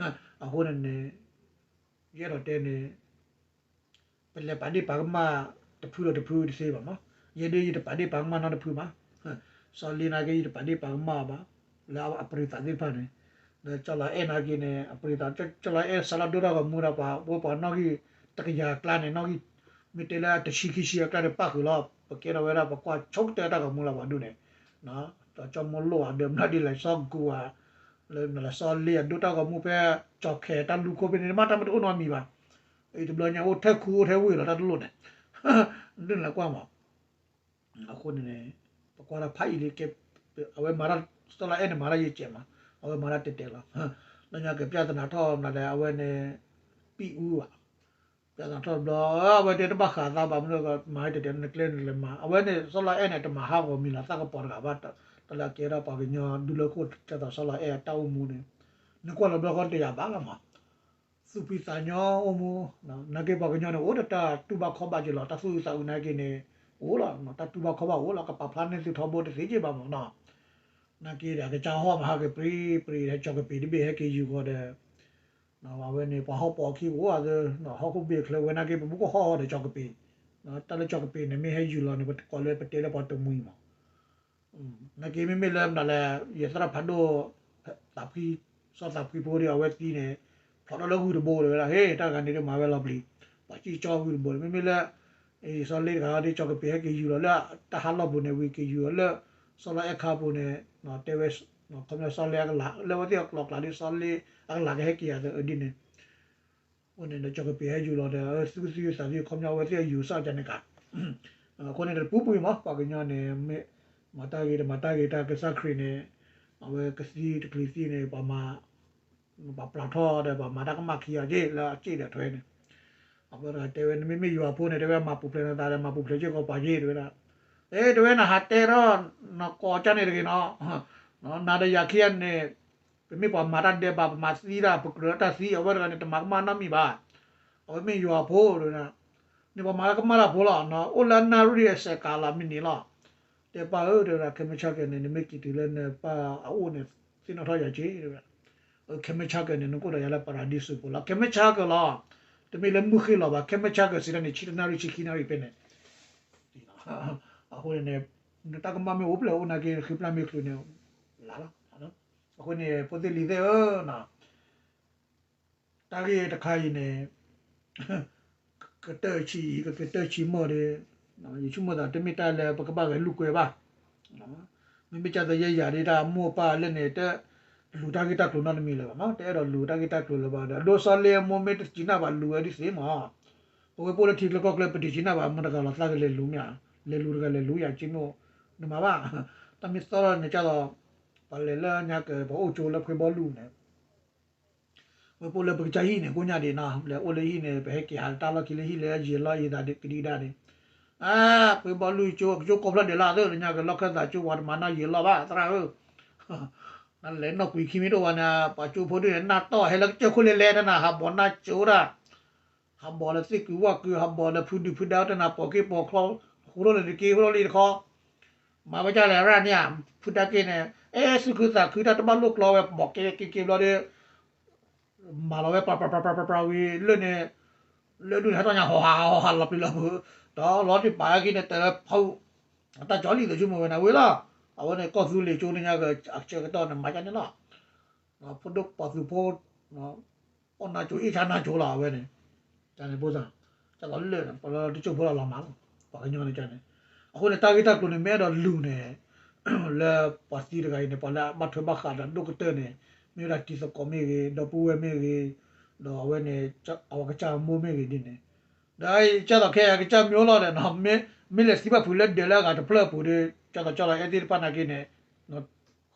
အဃိန့ၣ်န့ၣ် ယအဲၣ်ဒိးတဲန့ၣ် ပလဲၤပာ်ဒ့ၣ်ပာ်ကမၣ်တဖုဒီးတဖုတသ့ဘၣ်မး. ယဲဒၣ်ယတပာ်ဒ့ၣ်ပာ်ကမၣ်နီတဖုဘၣ်. စီၤလ့နာ်က့ ယတပာ်ဒ့ၣ်ပာ်ကမၣ်အီၤဘၣ် လၢအပြံသးသ့ၣ်တဖၣ်န့ၣ် ဒီးကၠီလီၤအဲၣ်နာ်က့န့ၣ် အပြံသး ကၠီလီၤအဲၣ်စးလၢဒိၣ်တၢ်ဂီၤမူဒီး ပှၤဝဲပှၤနီၣ်ဂံၢ်တကယၤအကျါန့ၣ် နီၣ်ဂံၢ် မ့ၢ်တဲလၢတဆံခံဆံအကျါန့ၣ် ပၣ်ဃုာ်လီၤ. ပကဲထီၣ်ဝဲဒၣ် ပကွၢ်ဆိကတၢၢ်တၢ်ဂီၤမူလၢပှၤဒိၣ်န့ၣ် ဒီးကၠီမိၢ်လိၣ်အဒၢးမနုၤဒ်လဲၣ် စီၤကူၤဧါ လၢမနုၤလဲၣ် စီၤလ့အဒိၣ်တၢ်ဂီၤမူဖဲ ကၠီခဲတၢ်လူၤခိၣ်ဖဲန့ၣ် မ့တမ့ၢ်တအိၣ်နီတမံၤဘၣ်. အံၤတဘျီညါအိၣ်ထဲခူအိၣ်ထဲဝ့ၢ်လီၤ တၢ်တလိၣ်န့ၣ် ဒ်န့ၣ်လၢကွၢ်မး. အဃိန့ၣ်န့ၣ် ပကွၢ်တၢ်ဖးအံၤလံကဲ အဝဲမၤတၢ် စီၤလီၤအဲၣ်န့ၣ် မၤတၢ်ယဲၢ်ကဲးမး အဝဲမၤတၢ်တဲာ်တဲာ်လီၤ. လၢညါကပြဿနာထီၣ်မနုၤလဲၣ် အဝဲန့ၣ် ပံၣ်အူဘၣ် ပြဿနာထီၣ်တဘျီ အဝဲတဲတဘၣ်ဃးသးဘၣ်မနုၤ မၤတဲာ်တဲာ်နကျဲနလဲၤမၤ အဝဲန့ၣ် စီၤလီၤအဲၣ်န့ၣ် တမၤဟးဂီၤမံၤလီၤသးကပီၤတဂၤဘၣ် တၢ်လၢအကဲထီၣ်ပှၤကညီဒူလၢခိၣ် ကဲသိးစီၤလီၤအဲၣ်အတၢ်အိၣ်မူန့ၣ် နကွၢ်လီၤဘျီဃီတယၤဘၣ်လီၤမး သူၣ်ဖှံသးညီအိၣ်မူ နာ်က့ပှၤကညီန့ၣ် အိၣ်ဒီးတၢ်တူၢ်ဘၣ်ခီၣ်ဘၣ်က့ၤလီၤ တၢ်သူၣ်အုးသးအုးနာ်က့န့ၣ် အိၣ်လီၤ တၢ်တူၢ်ဘၣ်ခီၣ်ဘၣ်အိၣ်လီၤ ကပာ်ဖျါန့ၢ်သုထီဘိတသ့က့ၤဘၣ်မးနီၤ နာ်က့ဒီး ကစၢ်ဟီၣ်မၤဟးက့ၤပြံပြံ ဟဲကၠီၤကပ့ၤတဘ့ၣ်ဟဲက့ၤယူၤဃီဒီး အဝဲန့ၣ် ပှၤဟီၣ်ပိာ်အခံကအိၣ်အသး ဟီၣ်ခိၣ်ဘ့ၣ်ချၢဝဲနာ်က့ ပမူကဟီၣ်ဟီၣ်ဒီးကၠီၤကပ့ၤ တၢ်လၢကၠီၤကပ့ၤန့ၣ် မ့ၢ်ဟဲယူၤလီၤန့ၣ် ပကိးလၢပတဲလၢပှၤတမှံၤမး နာ်က့မ့မ့ၢ်လၢမနုၤလဲၣ် ယသရၣ်ဖးဒိၣ် သးဖှံ စီၤသးဖှံဖိဒီး အဝဲသံန့ၣ် ဖျိးထီၣ်လၢဂုၢ်တဘိလၢၤဝဲဒၣ် ဟ့ၣ် တၢ်ဂၤန့ၣ်ဒ်မၤဝဲလီၤပျံၤ ပှၤစံၣ်ကၠီဂုၢ်တဘိန့ၣ် မ့မ့ၢ်လၢ စီၤလ့တဂၤဒီး ကၠီၤကပ့ၤဟဲက့ၤယူၤလီၤလၢတၢ်ဟးလီၢ်ပူၤန့ၣ် ဝံၤက့ၤယူၤလီၤလၢ စီၤလီၤအဲၣ်ခါပူၤန့ၣ် တဲဝဲ ခီဖျိစီၤလ့အကလး လၢအဝဲသ့ၣ်အကျိၤအကျဲဒီး စီၤလ့အကလးကဟဲက့ၤယၤသဒ်န့ၣ် အဃိန့ၣ်ဒီး ကၠီၤကပ့ၤဟဲယူၤလီၤဒီး သူၣ်ကသံၣ်သးသံ ခီပညီအဝဲသ့ၣ်အယူၤစၢ်ကန့ၣ်ကး အဃိန့ၣ်ဒီး တပူၤပူၤမး ပှၤကညီန့ၣ် မ့ၢ် မၤတၢ်ဂ့ၤတမၤတၢ်ဂ့ၤ တၢ်ကစၢ်ခရံာ်န့ၣ် အဝဲကသံတချုးသံန့ၣ် ပှၤမၤ ပှၤပျၢ်ထီၣ်ဒီး ပှၤမၤတၢ်ကမၣ်ခံဂၤက့ၤ လၢအစ့ၣ်ဒီးထွဲန့ၣ် အဝဲတဂၤတဲဝဲ နမ့မ့ၢ်ယွၤဖိန့ၣ် တဲဝဲ မၤပူၤဖျဲးနသးဒီး မၤပူၤဖျဲးစ့ၢ်ကီးပှၤက့ၤ တဲဝဲဒၣ် တဲဝဲနဟးတဲထီၣ် နကိးကၢ်န့ၣ်တဂ့ၤနီၤ နၤဒီးယၤခံဂၤန့ၣ် ပမ့ၢ်ပှၤမၤတၢ်ဒဲးဘး ပမၤသံတၢ် ပကြၢးတၢ်သံ အဝဲတဂၤန့ၣ် တမၤကမၣ်နီတမံၤဘၣ်. အဝဲမ့ၢ်ယွၤဖိ တဲဝဲဒၣ် န့ၣ်ပှၤမၤကမၣ်တၢ်ဖိလီၤ. အိၣ်လၢအနၣ်ရံၣ်အစဲးကးလီၤ မ့ၢ်န့ၣ်လီၤ. တဲပၢ်ဧၢ တဲဝဲဒၣ် ခဲမုၢ်ဆၣ်ကၢန့ၣ် နမ့ၢ်က့ၤတုၤလၢနပၢ်အအိၣ်န့ၣ် သ့ၣ်နီၣ်ထီၣ်ယၤက့ၤ တဲဝဲဒၣ်. ခဲမုၢ်ဆၣ်ကၢန့ၣ် နကအိၣ်ဒီးယၤလၢပၤရၤဒံစူးပူၤလီၤ. ခဲမုၢ်ဆၣ်ကၢလီၤ. တမ့ၢ်လၢမုၢ်ဃ့ၢ်လီၤဘၣ် ခဲမုၢ်ဆၣ်ကၢစံးတၢ်န့ၣ် ဆံတနၣ်ရံၣ်ဆံခံနၣ်ရံၣ်ဖဲန့ၣ် အဃိန့ၣ် နတၢ်ကမၣ်မ့ၢ်အိၣ်ဖျဲၣ်အိၣ်နာ်က့ ဃ့ပျၢ်မ့ၢ်ချုးန့ၣ် လၢ်လီၤ. အဃိန့ၣ် ဖိသ့ၣ်လံၤသ့ၣ်ဧၢ တၢ်ဂ့ၢ်တခါအံၤန့ၣ် ကကတၢၢ်ဆံ ကကတၢၢ်ဆံမီၢ်ဒီး ယဆိကမိၣ်သးတမ့ၢ်တၢ်လၢပကဘၣ်ဂဲၤလိာ်ကွဲဘၣ်. မ့မ့ၢ်ကၢ်သးယဲယၤဒ်တၢ်မိၢ်ပၢ်လၢန့ၣ် တလူၤတၢ်ဂ့ၢ်တၢ်ကျိၤနီတမံၤလၢၤဘၣ်မး တအဲၣ်ဒိးလူၤတၢ်ဂ့ၢ်တၢ်ကျိၤလၢၤဘၣ်ဒီး အဒိးစီလ့အမိၢ်မ့ၢ်တစံးနၢ်ဘၣ်လူၤဝဲဒ်သ့မး ပဝဲပအိၣ်လၢထံချၢကီၢ်ချၢ ပတစံးနၢ်ဘၣ် မတၤတဂၤလီၤသးကလဲၤလူၤမ့ၢ်ဧါ, လဲၤလူၤတဂၤလဲၤလူၤယၤက့မိၢ် နမၤဘၣ်. တၢ်မ့ၢ်သီထီၣ်န့ၣ်ကၢ်သိး ပှၤလဲၤလၢညါက ပှၤအိၣ်ကၠိလၢဖှ့ဘီလူၢ်န့ၣ် ဝဲပအိၣ်လၢပကစၢ်ဟံၣ်န့ၣ် ကိညါဒံးနီၤ လဲၤအိၣ်လၢဟံၣ်န့ၣ် ပဟဲက့ၤဟးတၢ်လီၢ်ခံလၢဟံၣ်လၢယံာ်လီၢ်အံၤသးဒ်ကဒံကဒါန့ၣ် အါ ဖှ့ဘီလူၢ်ကၠိ ကၠိကိးဖျၢၣ်ဒဲးလီၤသၢၣ်လၢညါကလီၢ်ခၢၣ်သးကၠိဝဲတမၤနီၢ်ယံာ်လီၢ်ဘၣ် သရၣ်ဧၢ နလဲၤနီၢ်ကွံာ်ခံမ့ၢ်တအိၣ်ဘၣ်န့ၣ် ပှၤကၠိဖိဒ်န့ၣ် နၢ်တီၢ်ဟဲလၢကစၢၢ်ခိၣ်လဲၤလဲၤတနၤ ဟးဘီးနၢ်ကၠိဒၣ် ဟးဘီးလၢသ့ၣ်ကုၤဝၣ်ကုၤ ဟးဘီးလၢဖုဒုဖုဒါတနၤ ပိာ်က့ၤပိာ်ချီ ဃိထီၣ်လၢတက့ၢ် ဃိထီၣ်လၢတခီ မၤဝဲဒ်လဲၣ်ရၣ်န့ၣ်ဧါ ဖုတၢ်က့ၢ်န့ၣ် အဲ သူၣ်ခုသးခုတၢ်တဘၣ်လိၣ်ကျီဝဲ ဘီးက့ၤက့ၤက့ၤဘျီဒီး မၤလီၤဝဲ ပြးပြးပြးပြးဝံၤလၢန့ၣ် လၢဒူၣ်န့ၣ် ဟဲထီၣ်ညါ ဟီၣ်ဟးဟီၣ်ဟးလီၤပျံၤလီၤဖုး ဒီးလီၤတံၢ်ပာ်ဝဲက့ၤန့ၣ် တဲဝဲဖီ အတၢ်ကၠီလံ သးဆိကမိၣ်ဝဲန့ၣ်ဝံၤလီၤ အဝဲန့ၣ် ကီၢ်သူလ့ၤကၠိန့ၣ်ညါက အဆၢကတီၢ်န့ၣ် မၤကၠၢ်န့ၣ်လီၤ ဖိဒိၣ်ပှၤသုးဖိ အီၣ်နါကၠိ အ့ၣ်ဆါနါကၠိလီၤ အဝဲန့ၣ် ကၠၢ်န့ၣ်ဖိသၣ် ကၠၢ်လီၤလၢာ်န့ၣ် ပှၤလၢတစိၢ်ဖိလီၤလီၤမးလီၤ ပှၤကညီန့ၣ်ကၠၢ်န့ၣ် အဃိန့ၣ် တၢ်ဂ့ၢ်တၢ်ကျိၤန့ၣ် မ့ၢ်အဲၣ်ဒိးလူၤန့ၣ် လၢပှၤသံတဂၤအံၤန့ၣ် ပှၤလၢအဘၣ်ထွဲဘၣ်ဃးဒီးဒိၣ်ကတၢၢ်န့ၣ် မ့ၢ်ဝဲဒၣ်တံၤသကိးမ့ၢ်ဂ့ၤ ဒီပုၢ်ဝဲၢ်မ့ၢ်ဂ့ၤ ဒီးအဝဲန့ၣ် အဝဲကစၢ်အမိၢ်မ့ၢ်ဂ့ၤဒ်န့ၣ် ဒီးကၢ်သိးခဲအံၤ ကစၢ်မ့ၢ်အိၣ်လီၤဒီး မ့ၢ်လဲၤသံဘၣ်ဖုးလၢဒၢးလၢအဂၤတဖျၢၣ်အပူၤဒီး ကၢ်သိးကၠီလီၤအဲၣ်သ့ၣ်တဖၣ်နာ်က့န့ၣ်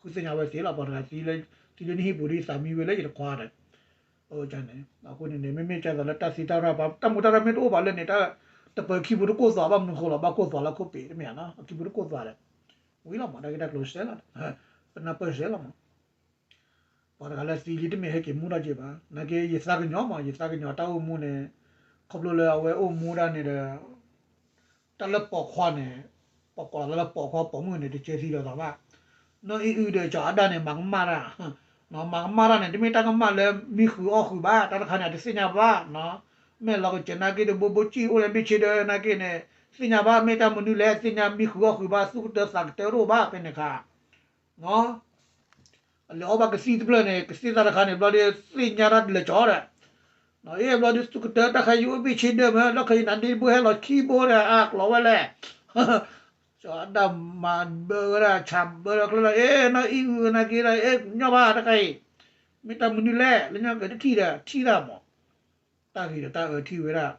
ဃုသ့ၣ်ညါဝဲသ့လီၤ ပှၤတဂၤသံလၢ သံလၢနဟံၣ်ပူၤဒီးသးမံဝဲလၢယတခွါဒီး န့ၣ် အဃိန့ၣ်န့ၣ် မ့မ့ၢ်ကၢ်သိးလၢတၢ်သံတၢ်ရၢ် တၢ်မူတၢ်ရၢ်မ့ၢ်တအိၣ်ဘၣ်လၢန့ၣ် တၢ်တပၢၤခံပူၤတကိၢ်သွးဘၣ်မနုၤဃိလီၤ ဘၣ်ကိၢ်သွးလၢခိၣ်ပ့ၤတမ့ၢ်ဧါနီၤ အခံပူၤတကိၢ်သွးဒီး ဝံၤလီၤမး တၢ်ဂ့ၢ်တၢ်ကျိၤစဲလီၤ ပနၢ်ပၢၢ်စဲလီၤမး ပှၤတဂၤလၢသံလံတမ့ၢ်ဟဲက့ၤမူထီၣ်က့ၤဘၣ် နာ်က့ယသးကညီၤမး ယသးကညီၤတၢ်အိၣ်မူန့ၣ် ခီဖျိလၢအဝဲအိၣ်မူဒၣ်န့ၣ်ဒီး တၢ်လၢပိာ်ခွါန့ၣ် ပကိးလီၤသးလၢပိာ်ခွါပိာ်မုၣ်န့ၣ် တကဲသံလီၤသးဘၣ် နီၢ်အံၣ်အုဒီးကၠီၤအါဒၣ်န့ၣ် မၤကမၣ်တၢ် မၤကမၣ်တၢ်န့ၣ် တမ့ၢ်တၢ်ကမၣ်လၢမံဃုာ်အီၣ်ဃုာ်ဘၣ် တၢ်တခါန့ၣ် အတသ့ၣ်ညါဘၣ် မ့ၢ်လီၤကစၢၤနာ်က့တဘိဘိစံၣ်အိၣ်လၢဘ့ၣ်ဆ့ဒၢနာ်က့န့ၣ် သ့ၣ်ညါဘၣ် မ့ၢ်တၢ်မနုၤလဲၣ် သ့ၣ်ညါမံဃုာ်အီၣ်ဃုာ်ဘၣ် သူၣ်ကတၢသးကတၢတအိၣ်ဘၣ် ဖဲန့ၣ်အခါ အလဲၤအီၣ်ဘၣ်ကသံၣ်တဖျၢၣ်န့ၣ် ကသံၣ်သၣ်တခါန့ၣ် ဘျီဒီး သ့ၣ်ညါတၢ်လဲၤကၠီၤဒီး အ့ၣ်ဘျီဒီး သူၣ်ကတၢတၢ်ခါယအိၣ်ဘ့ၣ်ဆ့ဒၢမး လီၢ်ခါယနၤဒ့တဘိဟဲလီၤခံဘိဒီး အကျိးဝဲလဲၣ် ကၠီၤအါဒၣ်မၤဘၢဝဲဒၣ် ဆးဘၢဒီးချၢလီၤ အ့ၣ် နီၢ်အံၣ်အုနာ်က့ဒီး အ့ၣ် ညီဘၣ်တခါအံၤ မ့ၢ်တၢ်မနုၤလဲၣ် လၢညါကတထံၣ်ဒီး ထံၣ်တၢ်မး တၢ်ဂ့ၤဒီးတၢ်အၢထံၣ်ဝဲဒၣ်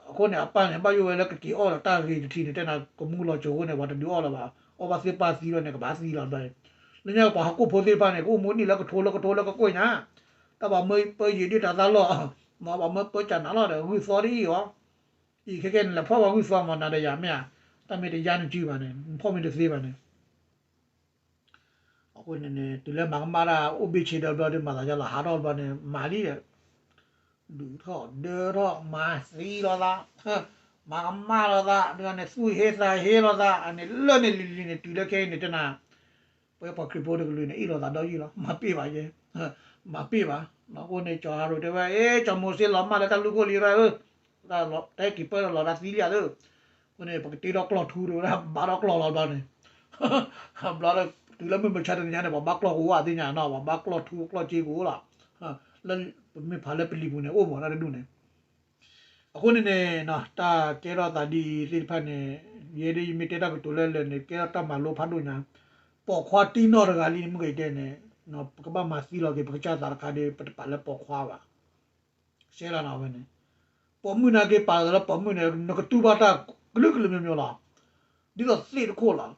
အဃိန့ၣ် အပၢ်န့ၣ် ဘၣ်ယိၣ်ဝဲလၢကက့ၤအီၣ်ဒီးတၢ်ဂ့ၤတထံၣ်န့ၣ် တဲနၤကမူလီၤကၠိၤအဃိန့ၣ် ပှၤတဒုးအီၣ်လၢၤဘၣ် အီၣ်ဘၣ်သ့ၣ်ပၢ်သံလီၤန့ၣ် ကဘၣ်သံလီၤဘျီ လၢညါပှၤဟီၣ်ခိၣ်ဖိသ့ၣ်တဖၣ်န့ၣ် ကအိၣ်မူနံၣ်လၢကထိလၢကထိလၢကကွံာ်ညါ တၢ်ပှၤမၢပၢယံာ်ဒ့ၣ်တၢ်သးလီၢ် မ့ၢ်ပှၤမၢပၢကၢ်နၤလီၤဒီး ဂုၢ်သီဒ်အံၤအီၤ အံၤခဲကဲန့ၣ် လဲၤဖီၣ်ပှၤဂုၢ်သီမးနၤဒီးယၤမ့ၢ်ဧါ တၢ်မ့ၢ်တယါန့ၣ်ကံဘၣ်န့ၣ် နဖီၣ်မ့ၢ်တသ့ဘၣ်န့ၣ် အဃိန့ၣ်န့ၣ် တုၤလၢမၤကမၣ်တၢ် အိၣ်ဘ့ၣ်ဆ့ဒီးဘျီဒီး မၤသးဒ်လဲၣ် ဟးထီၣ်ဘျီန့ၣ် မၤလံဒီး ဒုးထီၣ်ဒၢထီၣ် မၤသံလီၤသး မၤကမၣ်လီၤသး ဒ်န့ၣ် သူၣ်ဟ့သးဟ့လီၤသး အန့ၣ်လၢန့ၣ်လံၤလံၤန့ၣ် တုၤလၢခဲအံၤန့ၣ် တဲနၤ ပဝဲပှၤခရံာ်ဖိတကလုာ်န့ၣ် အ့ၣ်လိာ်သးဒီးယုၢ်လီၤ မၤပ့ၢ်ဘၣ်ယဲ မၤပ့ၢ်ဘၣ် အဃိန့ၣ် ကၠီၤဟးရိၤတဲဝဲ အ့ ကၠီၤမိၤၡ့လီၤမၢ်လၢတၢ်လူၢ်ခိၣ်လံရၢၣ်ဧၢ တၢ်ဟဲက့ၤပၢၢ်လီၤတၢ်သံလံဧါသၢ အဃိန့ၣ် ပကတ့ထီၣ်ကျီၢ်ထူတဲဝဲဒၣ် ဘါထီၣ်ကျီၢ်လီၤဘျီန့ၣ် ဘျီဒီး တုၤလၢမုၢ်မဆါတနံၤညါန့ၣ် ပှၤဘါကျီၢ်ကအိၣ်အသ့ၣ်ညါနီၤ ပှၤဘါကျီၢ်ထူကျီၢ်စ့ကအိၣ်လီၤ လၢပမ့ၢ်ဖးလၢပလံၤပူၤန့ၣ် အိၣ်မးတၢ်တဒူၣ်န့ၣ် အဃိန့ၣ်န့ၣ် တၢ်ကဲထီၣ်သးဒ်အံၤသ့ၣ်တဖၣ်န့ၣ် ယဲဒၣ်ယမ့ၢ်တဲတၢ်ကတိၤလၢလၢာ်န့ၣ် ကဲထီၣ်တၢ်မၤလိဖးဒိၣ်ညါ ပိာ်ခွါတံၢ်နီၢ်တဂၤလံန့ၣ် မုၢ်ကတဲန့ၣ် ပကဘၣ်မၤသံလီၤက့ၤ ပကစၢ်သးတခါဒီး ပတပာ်လၢပိာ်ခွါဘၣ် ရှဲလီၤနီၤဝဲန့ၣ် ပိာ်မုၣ်နာ်က့ပာ်လီၤလၢပိာ်မုၣ်န့ၣ် နကတူၢ်ဘၣ်တၢ်ကလုာ်ကလုာ်မျိုးမျိုးလီၤ ဒ်သိးသ့ၣ်တခိၣ်လီၤ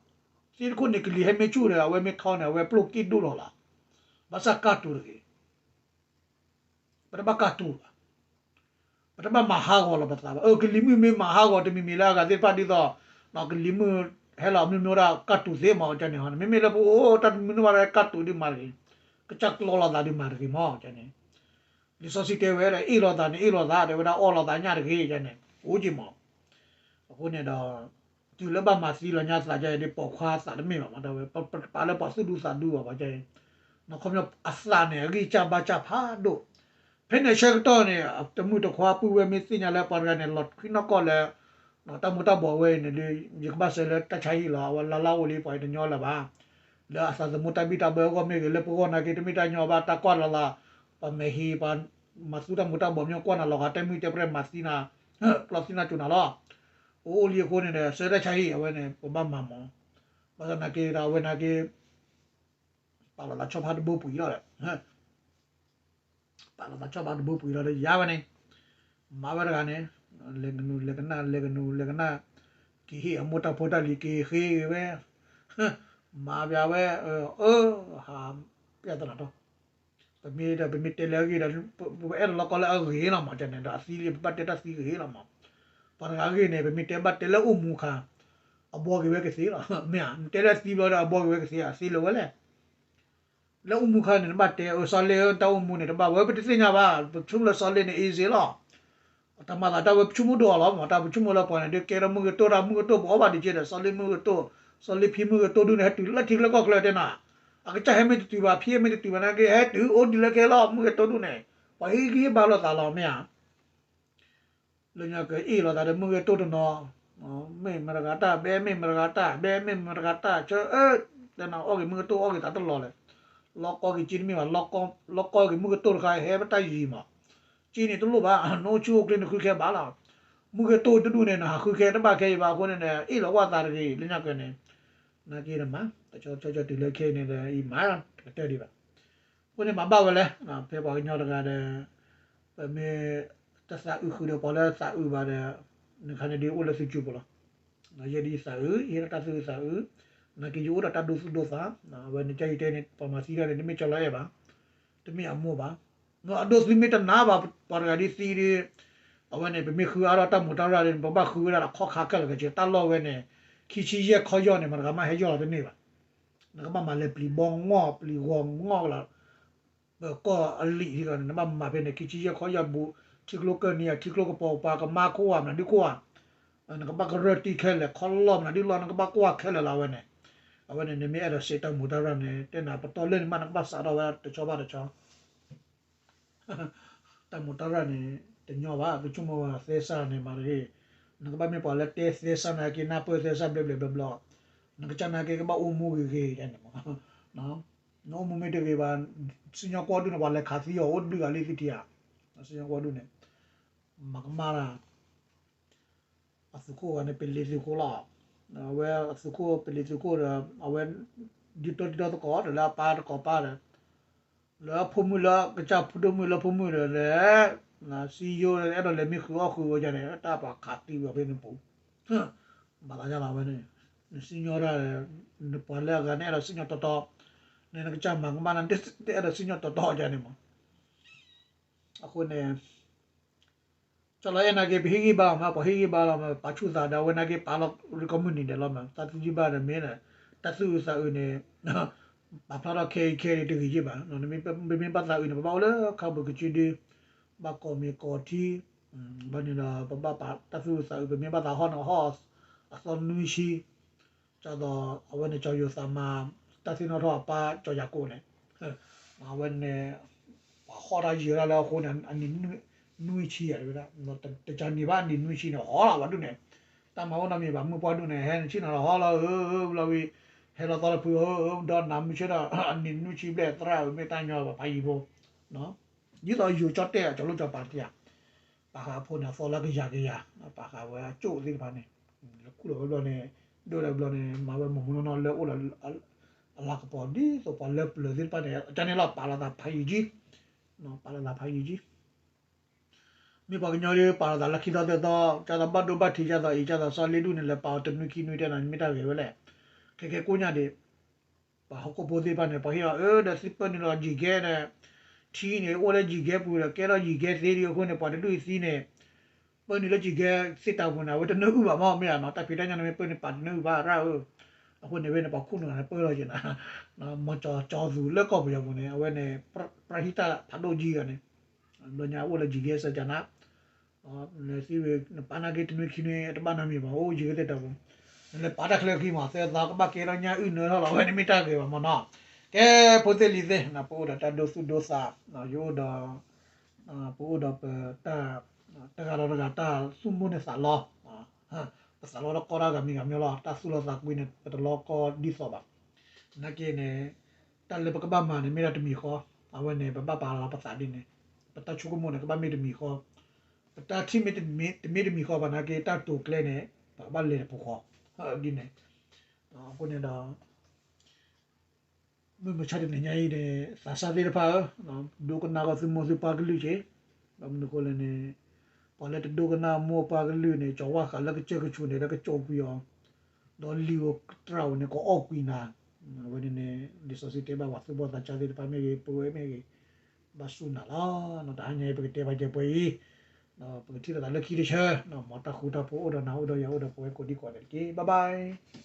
သ့ၣ်တခိၣ်န့ၣ် ကလံၤဟဲမ့ၢ်ဆူၣ်န့ၣ် အဝဲမ့ၢ်ထီန့ၣ် အဝဲပျိၢ်က့ၣ်ဒိၣ်လီၤလီၤ ဘၣ်ဆၣ်ကၢ်တူာ်တဂ့ၤ ပတဘၣ်ကၢ်တူာ်ဘၣ် ပတဘၣ်မၤဟးဂီၤလီၤပသးဘၣ် အၢ ကလံၤမုၣ်မ့ၢ်မၤဟးဂီၤတမံၤမံၤလၢအဂၤသ့ၣ်တဖၣ်ဒ်သိး ကလံၤမုၣ်ဟဲလီၤမ့ၢ်မ့ၢ်ဝဲဒၣ်ကၢ်တူာ်သ့မး ကန့ၣ်ဟီ မ့မ့ၢ်လၢပအိၣ်တၢ်တမုၢ်န့ၢ်ဘၣ်လၢကၢ်တူာ်ဒ်မၤတဂ့ၤ ကစၢ်ကျီလီၤသးဒ်မၤတဂ့ၤမး ကန့ၣ် လံာ်စီဆှံတဲဝဲဒၣ် အ့ၣ်လိာ်သးန့ၣ်အ့ၣ်လိာ်သး တဲဝဲဒၣ်အီၣ်လိာ်သးညၣ်တဂ့ၤ ကန့ၣ် အိၣ်က့ၤမး အဃိန့ၣ်ဒီး တုၤလၢဘၣ်မၤသံလီၤညါသးကဲအံၤ ဒ်ပိာ်ခွါသးတမ့ၢ်ဘၣ်မး တၢ်ဝဲ ပာ်လၢပှၤသူၣ်ဒူသးဒူဘၣ် ပှၤကဲအံၤ နီၢ်ခီပညီအသးန့ၣ် အဂံၢ်စၢ်ဘါစၢ်ဖးဒိၣ် ဖဲန့ၣ်ဆၢကတီၢ်န့ၣ် တမုၢ်တခွါပုၢ်ဝဲၢ်မ့ၢ်သ့ၣ်ညါလၢပှၤတဂၤန့ၣ် လီၤထွံနီၢ်ကီၢ်လၢ တၢ်မူၤတၢ်ဘှီးဝဲအံၤန့ၣ်ဒီး ယကဘၣ်စဲးလၢတၢ်ဆါဟံၣ်လီၤ အဝဲလါလါအိၣ်လံ ပှၤအံၤတညီလၢၤဘၣ် လၢအသးသမူတၢ်ဘံၣ်တၢ်ဘၢအဂီၢ်မ့ၢ်ဂ့ၤ လၢပဂီၢ်နာ်က့ တမ့ၢ်တၢ်ညီဘၣ် တၢ်ကွၢ်လီၤလၢ ပှၤမဲာ်ဟံၣ် ပှၤမၤသူတၢ်မူၤတၢ်ဘှီးမ့ၢ်ကွၢ်နၤလီၤဂာ် တဲမုၢ်တဲပြဲၢ်မၤသံနၤ ကျီသံနၤကိၤနၤလီၤ အိၣ်အိၣ်လံအဃိန့ၣ်ဒီး စဲးတၢ်ဆါဟံၣ်အဝဲန့ၣ် ပဘၣ်မၤမး ဘၣ်ဆၣ်နာ်က့ဒီး အဝဲနာ်က့ ပာ်လီၤသးဆီဖါတဘိပှံၤလီၤဒီး ပာ်လီၤသးဆီဖါတဘိပှံၤလီၤဒီး ယၤဝဲန့ၣ် မၤဝဲတဂၤန့ၣ် လဲၤကနူၤလဲၤကနၣ် လဲၤကနူၤလဲၤကနၣ် က့ၤဟ့ၣ်အမိၢ်တၢ်ဖိတၢ်လံၤ က့ၤဃ့က့ၤဝဲ မၤပဝဲ အၢ ဟး ပျဲၢ်သနၤထီၣ် ပမ့ၢ်ဒီး ပမ့ၢ်တဲလၢအဂ့ၢ်ဒီး ပအဲၣ်ဒိးလီၤကီလၢအဂ့ၢ်လီၤမး န့ၣ်ဒီး အသံလံ ပဘၣ်တဲတၢ်သံဂ့ၤလီၤမး ပှၤတဂၤအဂ့ၢ်န့ၣ် ပမ့ၢ်တဲဘၣ်တဲလၢအိၣ်မူအခါ အဘှီက့ၤဝဲကသ့လီၤ မ့ၢ်ဧါ နတဲလၢအသံဘျီဒီး အဘှီက့ၤဝဲကသ့ အသံလၢၤဝဲလဲၣ် လၢအိၣ်မူအခါန့ၣ် နဘၣ်တဲအၢ စီၤလ့ တၢ်အိၣ်မူန့ၣ် တဘၣ်ဝဲ ပတသ့ၣ်ညါဘၣ် ပဆိကမိၣ်လၢစီၤလ့န့ၣ် easy လီၤ တၢ်မၤသးတၢ်ဝဲ ပဆိကမိၣ်ဒိၣ်အီၤလီၤ မ့ၢ်တၢ်ပဆိကမိၣ်လၢပှၤန့ၣ် ဒ်ကဲထီၣ်မုၢ်ဂ့ၤတိၢ်တၢ် မုၢ်ဂ့ၤတိၢ်ပအီၣ်ဘၣ်ဒံးက့ဒီး စီၤလ့မုၢ်ဂ့ၤတိၢ် စီၤလ့ဖံမုၢ်ဂ့ၤတိၢ်ဒုန့ၣ် ဟဲတုၤလၢထံကျၢၢ်ကီၢ်ချၢတဲနၤ အကစၢ်ဟဲမ့ၢ်တတုၤဘၣ် ဖံဟဲမ့ၢ်တတုၤဘၣ်နာ်က့ ဟဲတုၤအိၣ်ဒံးလၢခဲလီၤ မုၢ်ဂ့ၤတိၢ်ဒုန့ၣ် ပှၤဟ့ၣ်ဂံၢ်ဟ့ၣ်ဘါလိာ်သးလီၤ မ့ၢ်ဧါ လၢညါကအ့ၣ်လိာ်သးဒီးမုၢ်ဂ့ၤတိၢ်တနီၤ မ့ၢ်မတဂၤတၢ် ဘဲမ့ၢ်မတဂၤတၢ် ဘဲမ့ၢ်မတဂၤတၢ် ဆၢအၢ တဲနၤအီၣ်က့ၤမုၢ်ဂ့ၤတိၢ်အီၣ်က့ၤသးတလီၤလဲၣ် လီၤကီက့ၤက့တမ့ၢ်ဘၣ် လီၤကီက့ၤမုၢ်ဂ့ၤတိၢ်တခါ ဟဲပတၢ်ယံၤမး က့န့ၣ်တလိၣ်ဘၣ် နအိၣ်ဆူၣ်အိၣ်ချ့နဃုခဲဘၣ်လီၤ မုၢ်ဂ့ၤတိၢ်တဒူၣ်န့ၣ် နဟးဃုခဲတဘၣ်ခဲအံၤဘၣ်အဃိန့ၣ် အ့ၣ်လိာ်ကွၢ်သးတဂ့ၤ လၢညါကန့ၣ် နာ်က့နမၤ တဆီဆီဆီတုၤလၢခဲအံၤန့ၣ်ဒီး အံၤမၤတကတၢၢ်ဒံးဘၣ် အဃိန့ၣ်မၤဘၣ်ဝဲလဲၣ် ဖဲပှၤကညီတဂၤဒီး ပမ့ၢ်တသးအုးဃုာ်ဒီးပှၤလၢသးအုးဘၣ်ဒီး နခါန့ၣ်ဒ်အိၣ်လၢသုစုပူၤလီၤ ယဲဒ်ယသးအုး ယဟ့ၣ်ဒီးတၢ်သူၣ်အုးသးအုး နာ်က့ယအိၣ်ဒီးတၢ်ဒိသူၣ်ဒိသး အဝဲန့ၣ်ကယတဲန့ၣ် ပှၤမၤသံတၢ်န့ၣ် တမ့ၢ်ကၠီလီၤအဲၣ်ဘၣ် တမ့ၢ်အမိၢ်ဘၣ် အဒိသူမ့ၢ်တနာ်ဘၣ် ပှၤတဂၤဒ်သံဒီး အဝဲန့ၣ် ပမ့ၢ်ဃုအါထီၣ်တၢ်မူးတၢ်ရၢ်ဒီး ပဘၣ်ဃုဝဲဒၣ်ဒီးခီၣ်ခါခဲလၢာ်က့ တၢ်လီၢ်ဝဲန့ၣ် ခံဆံယဲၢ်ခီၣ်ယီၢ်န့ၣ် မတၤတဂၤမးဟဲယီၢ်လီၤတန့ၢ်ဘၣ် နကဘၣ်မၤလဲၤပျံၤဘီငီၢ် ပျံၤဂီၤငီၢ်လီၤ ပကီၢ်အလံာ်ထံကီၢ်န့ၣ် နဘၣ်မၤဖဲန့ၣ် ခံဆံယဲၢ်ခီၣ်ယီၢ်ဘူး ထံကျိကၢၢ်နံၤ ထံကျိကပီၤပၤ ကမါခိၣ်ဧါ မနုၤဒုခိၣ်ဧါ နကဘၣ်ကရၢၢ်တံၢ်ခဲလၢာ် ခီၣ်လီၢ်မနုၤဒုလီၢ် နကဘၣ်ကွၢ်ခဲလၢာ်လီၤ အဝဲန့ၣ် အဝဲန့ၣ် နမ့ၢ်အဲၣ်ဒိးစံးတၢ်မူးတၢ်ရၢ်န့ၣ် တဲနၤပတီၢ်လၢန့ၣ်မး နကဘၣ်စးထီၣ်ဝဲတဆီဘၣ်တဆီ တၢ်မူးတၢ်ရၢ်န့ၣ် တညီဘၣ် ပဆိကမိၣ်သဲစးန့ၣ်မၤတဂ့ၤ နကဘၣ်မ့ၢ်ပှၤလၢတဲသဲစးနာ်က့ နၢ်ပၢၢ်သဲစးဘျဲၣ်ဘျဲၣ်ဘျီဘျီ နကစၢ်နာ်က့ကဘၣ်အိၣ်မူဂ့ၤဂ့ၤန့ၣ်မး နအိၣ်မူမ့ၢ်တဂ့ၤဘၣ် စံၣ်ညီၣ်ကွီၢ်ဒူၣ်န့ၣ် ပှၤလဲၤခးသံအီၤအိၣ်တဘျုးဂၤလံသုထံဧါ စံၣ်ညီၣ်ကွီၢ်ဒူၣ်န့ၣ် မၤကမၣ်တၢ် အသုးခိၣ်ဂၤန့ၣ် ပလံၤသုးခိၣ်လီၤ. အဝဲအသုးခိၣ် ပလံၤသုးခိၣ်ဒီး အဝဲ ဒ်တီဒ်တီသကိးဒီးလၢအပၢ်တကိးပၢ်ဒီး လၢအဖိမုၣ်လၢကစၢ်ဖိဒိၣ်မုၣ်လၢဖိမုၣ်ဒီးလဲၣ် စံယိအဲၣ်ဒိးလဲၤမ့ၢ်ဃုအီၣ်ဃုဝဲဒၣ်န့ၣ် တၢ်ပှၤခးသံဝဲဖဲန့ၣ်ပူၤ ဘၣ်သးယါလီၤဝဲန့ၣ် နစံၣ်ညီၣ်တၢ် နပှၤလၢအဂၤန့ၣ်အဲၣ်ဒိးစံၣ်ညီၣ်တီတီ နနကစၢ်မၤကမၣ်နၤ တအဲၣ်ဒိးစံၣ်ညီၣ်တီတီဒ်န့ၣ်မး အဃိန့ၣ် ကၠီလီၤအဲၣ်နာ်က့ ပဟ့ၣ်ဂံၢ်ဘါလီၤမး ပှၤဟ့ၣ်ဂံၢ်ဘါလီၤမး ပာ်ဆူၣ်သးဒီး အဝဲနာ်က့ ပာ်လီၤရကီမုၢ်နံၤဒဲးလီၤမး တၢ်သူၣ်ဂံၢ်ဘါန့ၣ်မ့ၢ် တၢ်သူၣ်အုးသးအုးန့ၣ် ပာ်ဖျါထီၣ်ခဲအံၤခဲအံၤတဂ့ၤယ့ၢ်ဘၣ် ပမ့ၢ်ဘၣ်သးအုးန့ၣ် ပဘၣ်အိၣ်လၢခါပူၤကစုဒု ဘၣ်ကိးမံၤကိးထံ ဘၣ်န့ၣ်ဒီး ပဘၣ်ပာ်တၢ်သူၣ်အုးသးအုး ပမ့ၢ်ဘၣ်သးဟီၣ်န့ၣ် ဟီၣ်အသီနွံဆံ ကၢ်သိး အဝဲန့ၣ် ကၠီယိၤသးမၤ တၢ်သ့ၣ်နီၣ်ထီၣ်အပၢ်ကၠီယၤကိာ်န့ၣ် အဝဲန့ၣ် ပှၤဟီၣ်တၢ်ယံာ်ဒၣ်လၢအဃိန့ၣ် အနံၣ်နွံဆံယၤတဝဲဒၣ် တကန့ၢ်ဘၣ်အနံၣ်နွံဆံန့ၣ် ဟီၣ်လီၤဝဲဒၣ်န့ၣ် တၢ်မၤအိၣ်နီတမံၤဘၣ် မုၢ်ပှၢ်ဒူၣ်န့ၣ် ဟဲဆ့ၣ်နီၤလီၤဟီၣ်လီၤဧၢ ဘျီဝံၤ ဟဲလီၤသီတဖုဧၢ ဒီးနၤမုၢ်ဆ့ၣ်ဒီး အနံၣ်နွံဆံဘျဲၣ်သရၣ်ဧၢ မ့ၢ်တၢ်ညီဘၣ်ဖးယံၤဖိ ဒ်သိးယိၤကၠီတဲာ်အကၠီလိၣ်ကၠီပၤတယၤ ပာ်ဃာ်အဖိန့ၣ် အသီလၢကယၤကယၤ ပာ်ဃာ်ဝဲအကၠိၣ်သ့ၣ်တဖၣ်န့ၣ် လၢခူၣ်လီၤဝဲဘျီန့ၣ် ဒိၣ်ဒီးဘျီန့ၣ် မၤဝဲမုၢ်မုၢ်နီၢ်နီၢ်လၢအိၣ်ဒီး အလၤကပီၤ ဒ်သိးပှၤလၢပျၢၤသ့ၣ်တဖၣ်န့ၣ် အကန့ၣ်လီၤ ပာ်လီၤသးဖးယံာ်ကံ ပာ်လီၤသးဖးယံာ်ကံ မ့ၢ်ပှၤကညီဒ်ပာ်လီၤသးလၢခံသီသၢသီ ကၢ်သိးဘၣ်ဒိဘၣ်ထံးကၢ်သိးအံၤ ကၢ်သိးစီၤလ့ဒူၣ်န့ၣ် လဲၤပာ်အီၤတနွံခံနွံတဲနၤ မ့ၢ်တၢ်ဂ့ၤဝဲလဲၣ် ခဲကဲကိးညါဒံး ပှၤဟီၣ်ခိၣ်ဖိသ့ၣ်တဖၣ်န့ၣ် ပှၤဟ့ၣ်အီၤအၢ ဒီးသုပၢနုာ်လီၤယံာ်ကဲဒီး ထံန့ၣ် အိၣ်လၢယံာ်ကဲပူၤဒီး ကဲထီၣ်ယံာ်ကဲသ့ဒံးအဃိန့ၣ် ပှၤတဒူၣ်အံၤသံန့ၣ် ပၢနုာ်လၢယံာ်ကဲသ့တၢ်ပူၤန့ၣ် အဝဲတနၢအုၣ်ဘၣ်မ့ၢ်မ့ၢ်ဧါနီၤ တၢ်ဖံးတၢ်ညၣ်န့ၣ်မ့ၢ်ပၢနုာ်ပာ်တနၢအုၣ်ဘၣ်ရၣ်ဧၢ အဃိန့ၣ်ဝဲန့ၣ် ပှၤခိၣ်နူာ်န့ၣ်ပၢလီၤက့ၤနၤ မၤကၠီကၠီသူးလၢကီၢ်ပယီၤပူၤန့ၣ် အဝဲန့ၣ် ပြဟိတဖးဒိၣ်ကံဂၤန့ၣ် ဘျီညါအိၣ်လၢယံာ်ကဲစၢၤကၢ်နၤ နသံဝံၤ နပာ်နာ်က့တနွံခံနွံ တဘၣ်နီတမံၤဘၣ် အိၣ်ယံာ်ကဲသ့တၢ်ပူၤ လဲၤပာ်တၢ်ချၢခံမး သၢသီကဘၣ်ကဲထီၣ်ညၣ်အုၣ်နၢထီၣ်လီၤ အဝဲန့ၣ်မ့ၢ်တၢ်ဂ့ၤဘၣ်မးနီၤ. ကဲ ဖိသ့ၣ်လံၤသ့ၣ် ပအိၣ်ဒီးတၢ်ဒိသူၣ်ဒိသး ယအိၣ်ဒီး ပအိၣ်ဒီးပ တဂၤဒီးတဂၤတၢ်သူၣ်မိၢ်န့ၢ်သးလီ ပသးလီတၢ်ကီတၢ်ဂၤမံၤဂၤမံၤလီၤ တၢ်သူၣ်လီသးကွံန့ၣ် ပတလီကီဒ်သိးဘၣ်. နာ်က့န့ၣ် တၢ်လၢပကဘၣ်မၤန့ၣ် မ့ၢ်ဒၣ်တမံၤဃီ, အဝဲန့ၣ် ပဘၣ်ပာ်လီၤပသးဒ်န့ၣ်, ပတၢ်ဆိကမိၣ်န့ၣ် ကဘၣ်မ့ၢ်တမံၤဃီ, ပတၢ်ထံၣ်မ့ၢ်တမ့ၢ်တမံၤဃီဘၣ်နာ်က့ တၢ်တိာ်ကျဲန့ၣ် ပကဘၣ်လဲၤတပူၤဃီ, ဒ်န့ၣ်, အဃိန့ၣ်ဒီး မုၢ်မဆါတနံၤညါအံၤန့ၣ် သးစၢ်သ့ၣ်တဖၣ်ဧၢ, ဒိကနၣ်ကီၢ်သုမိၢ်သုပၢ်ကလုၢ်က့ၤ, ဒီးမနုၤအဃိလဲၣ်န့ၣ် ပှၤလၢတဒိကနၣ်မိၢ်ပၢ်ကလုၢ်န့ၣ် ကၠီၤဝါဃးလၢကစၢၢ်ကဆူးန့ၣ် လၢကကၠီၤကွံာ်အီၤ, ဒီးလံာ်ဧိၤတြၢ်ဧိၤန့ၣ် ကအီၣ်ကွံာ်နၤ, အဝဲန့ၣ်န့ၣ် လံာ်စီဆှံတဲဘၣ်ပှၤသူၣ်ဘီၣ်သးစၢ်သ့ၣ်တဖၣ်မ့ၢ်ဂ့ၤ ပဝဲမ့ၢ်ဂ့ၤ, ဘၣ်ဆူၣ်နၤလီၤ. တဟါညါအံၤပကတဲဘၣ်ကဲပှဲၤအံၤ, ပကထံၣ်လိာ်သးလၢခံတဆၢ, မ်တၢ်ဃူတၢ်ဖိးအိၣ်ဒီးနၤအိၣ်ဒီးယၤအိၣ်ဒီးပဝဲကိးဒံကိးဂၤဒဲးတက့ၢ်. Bye bye.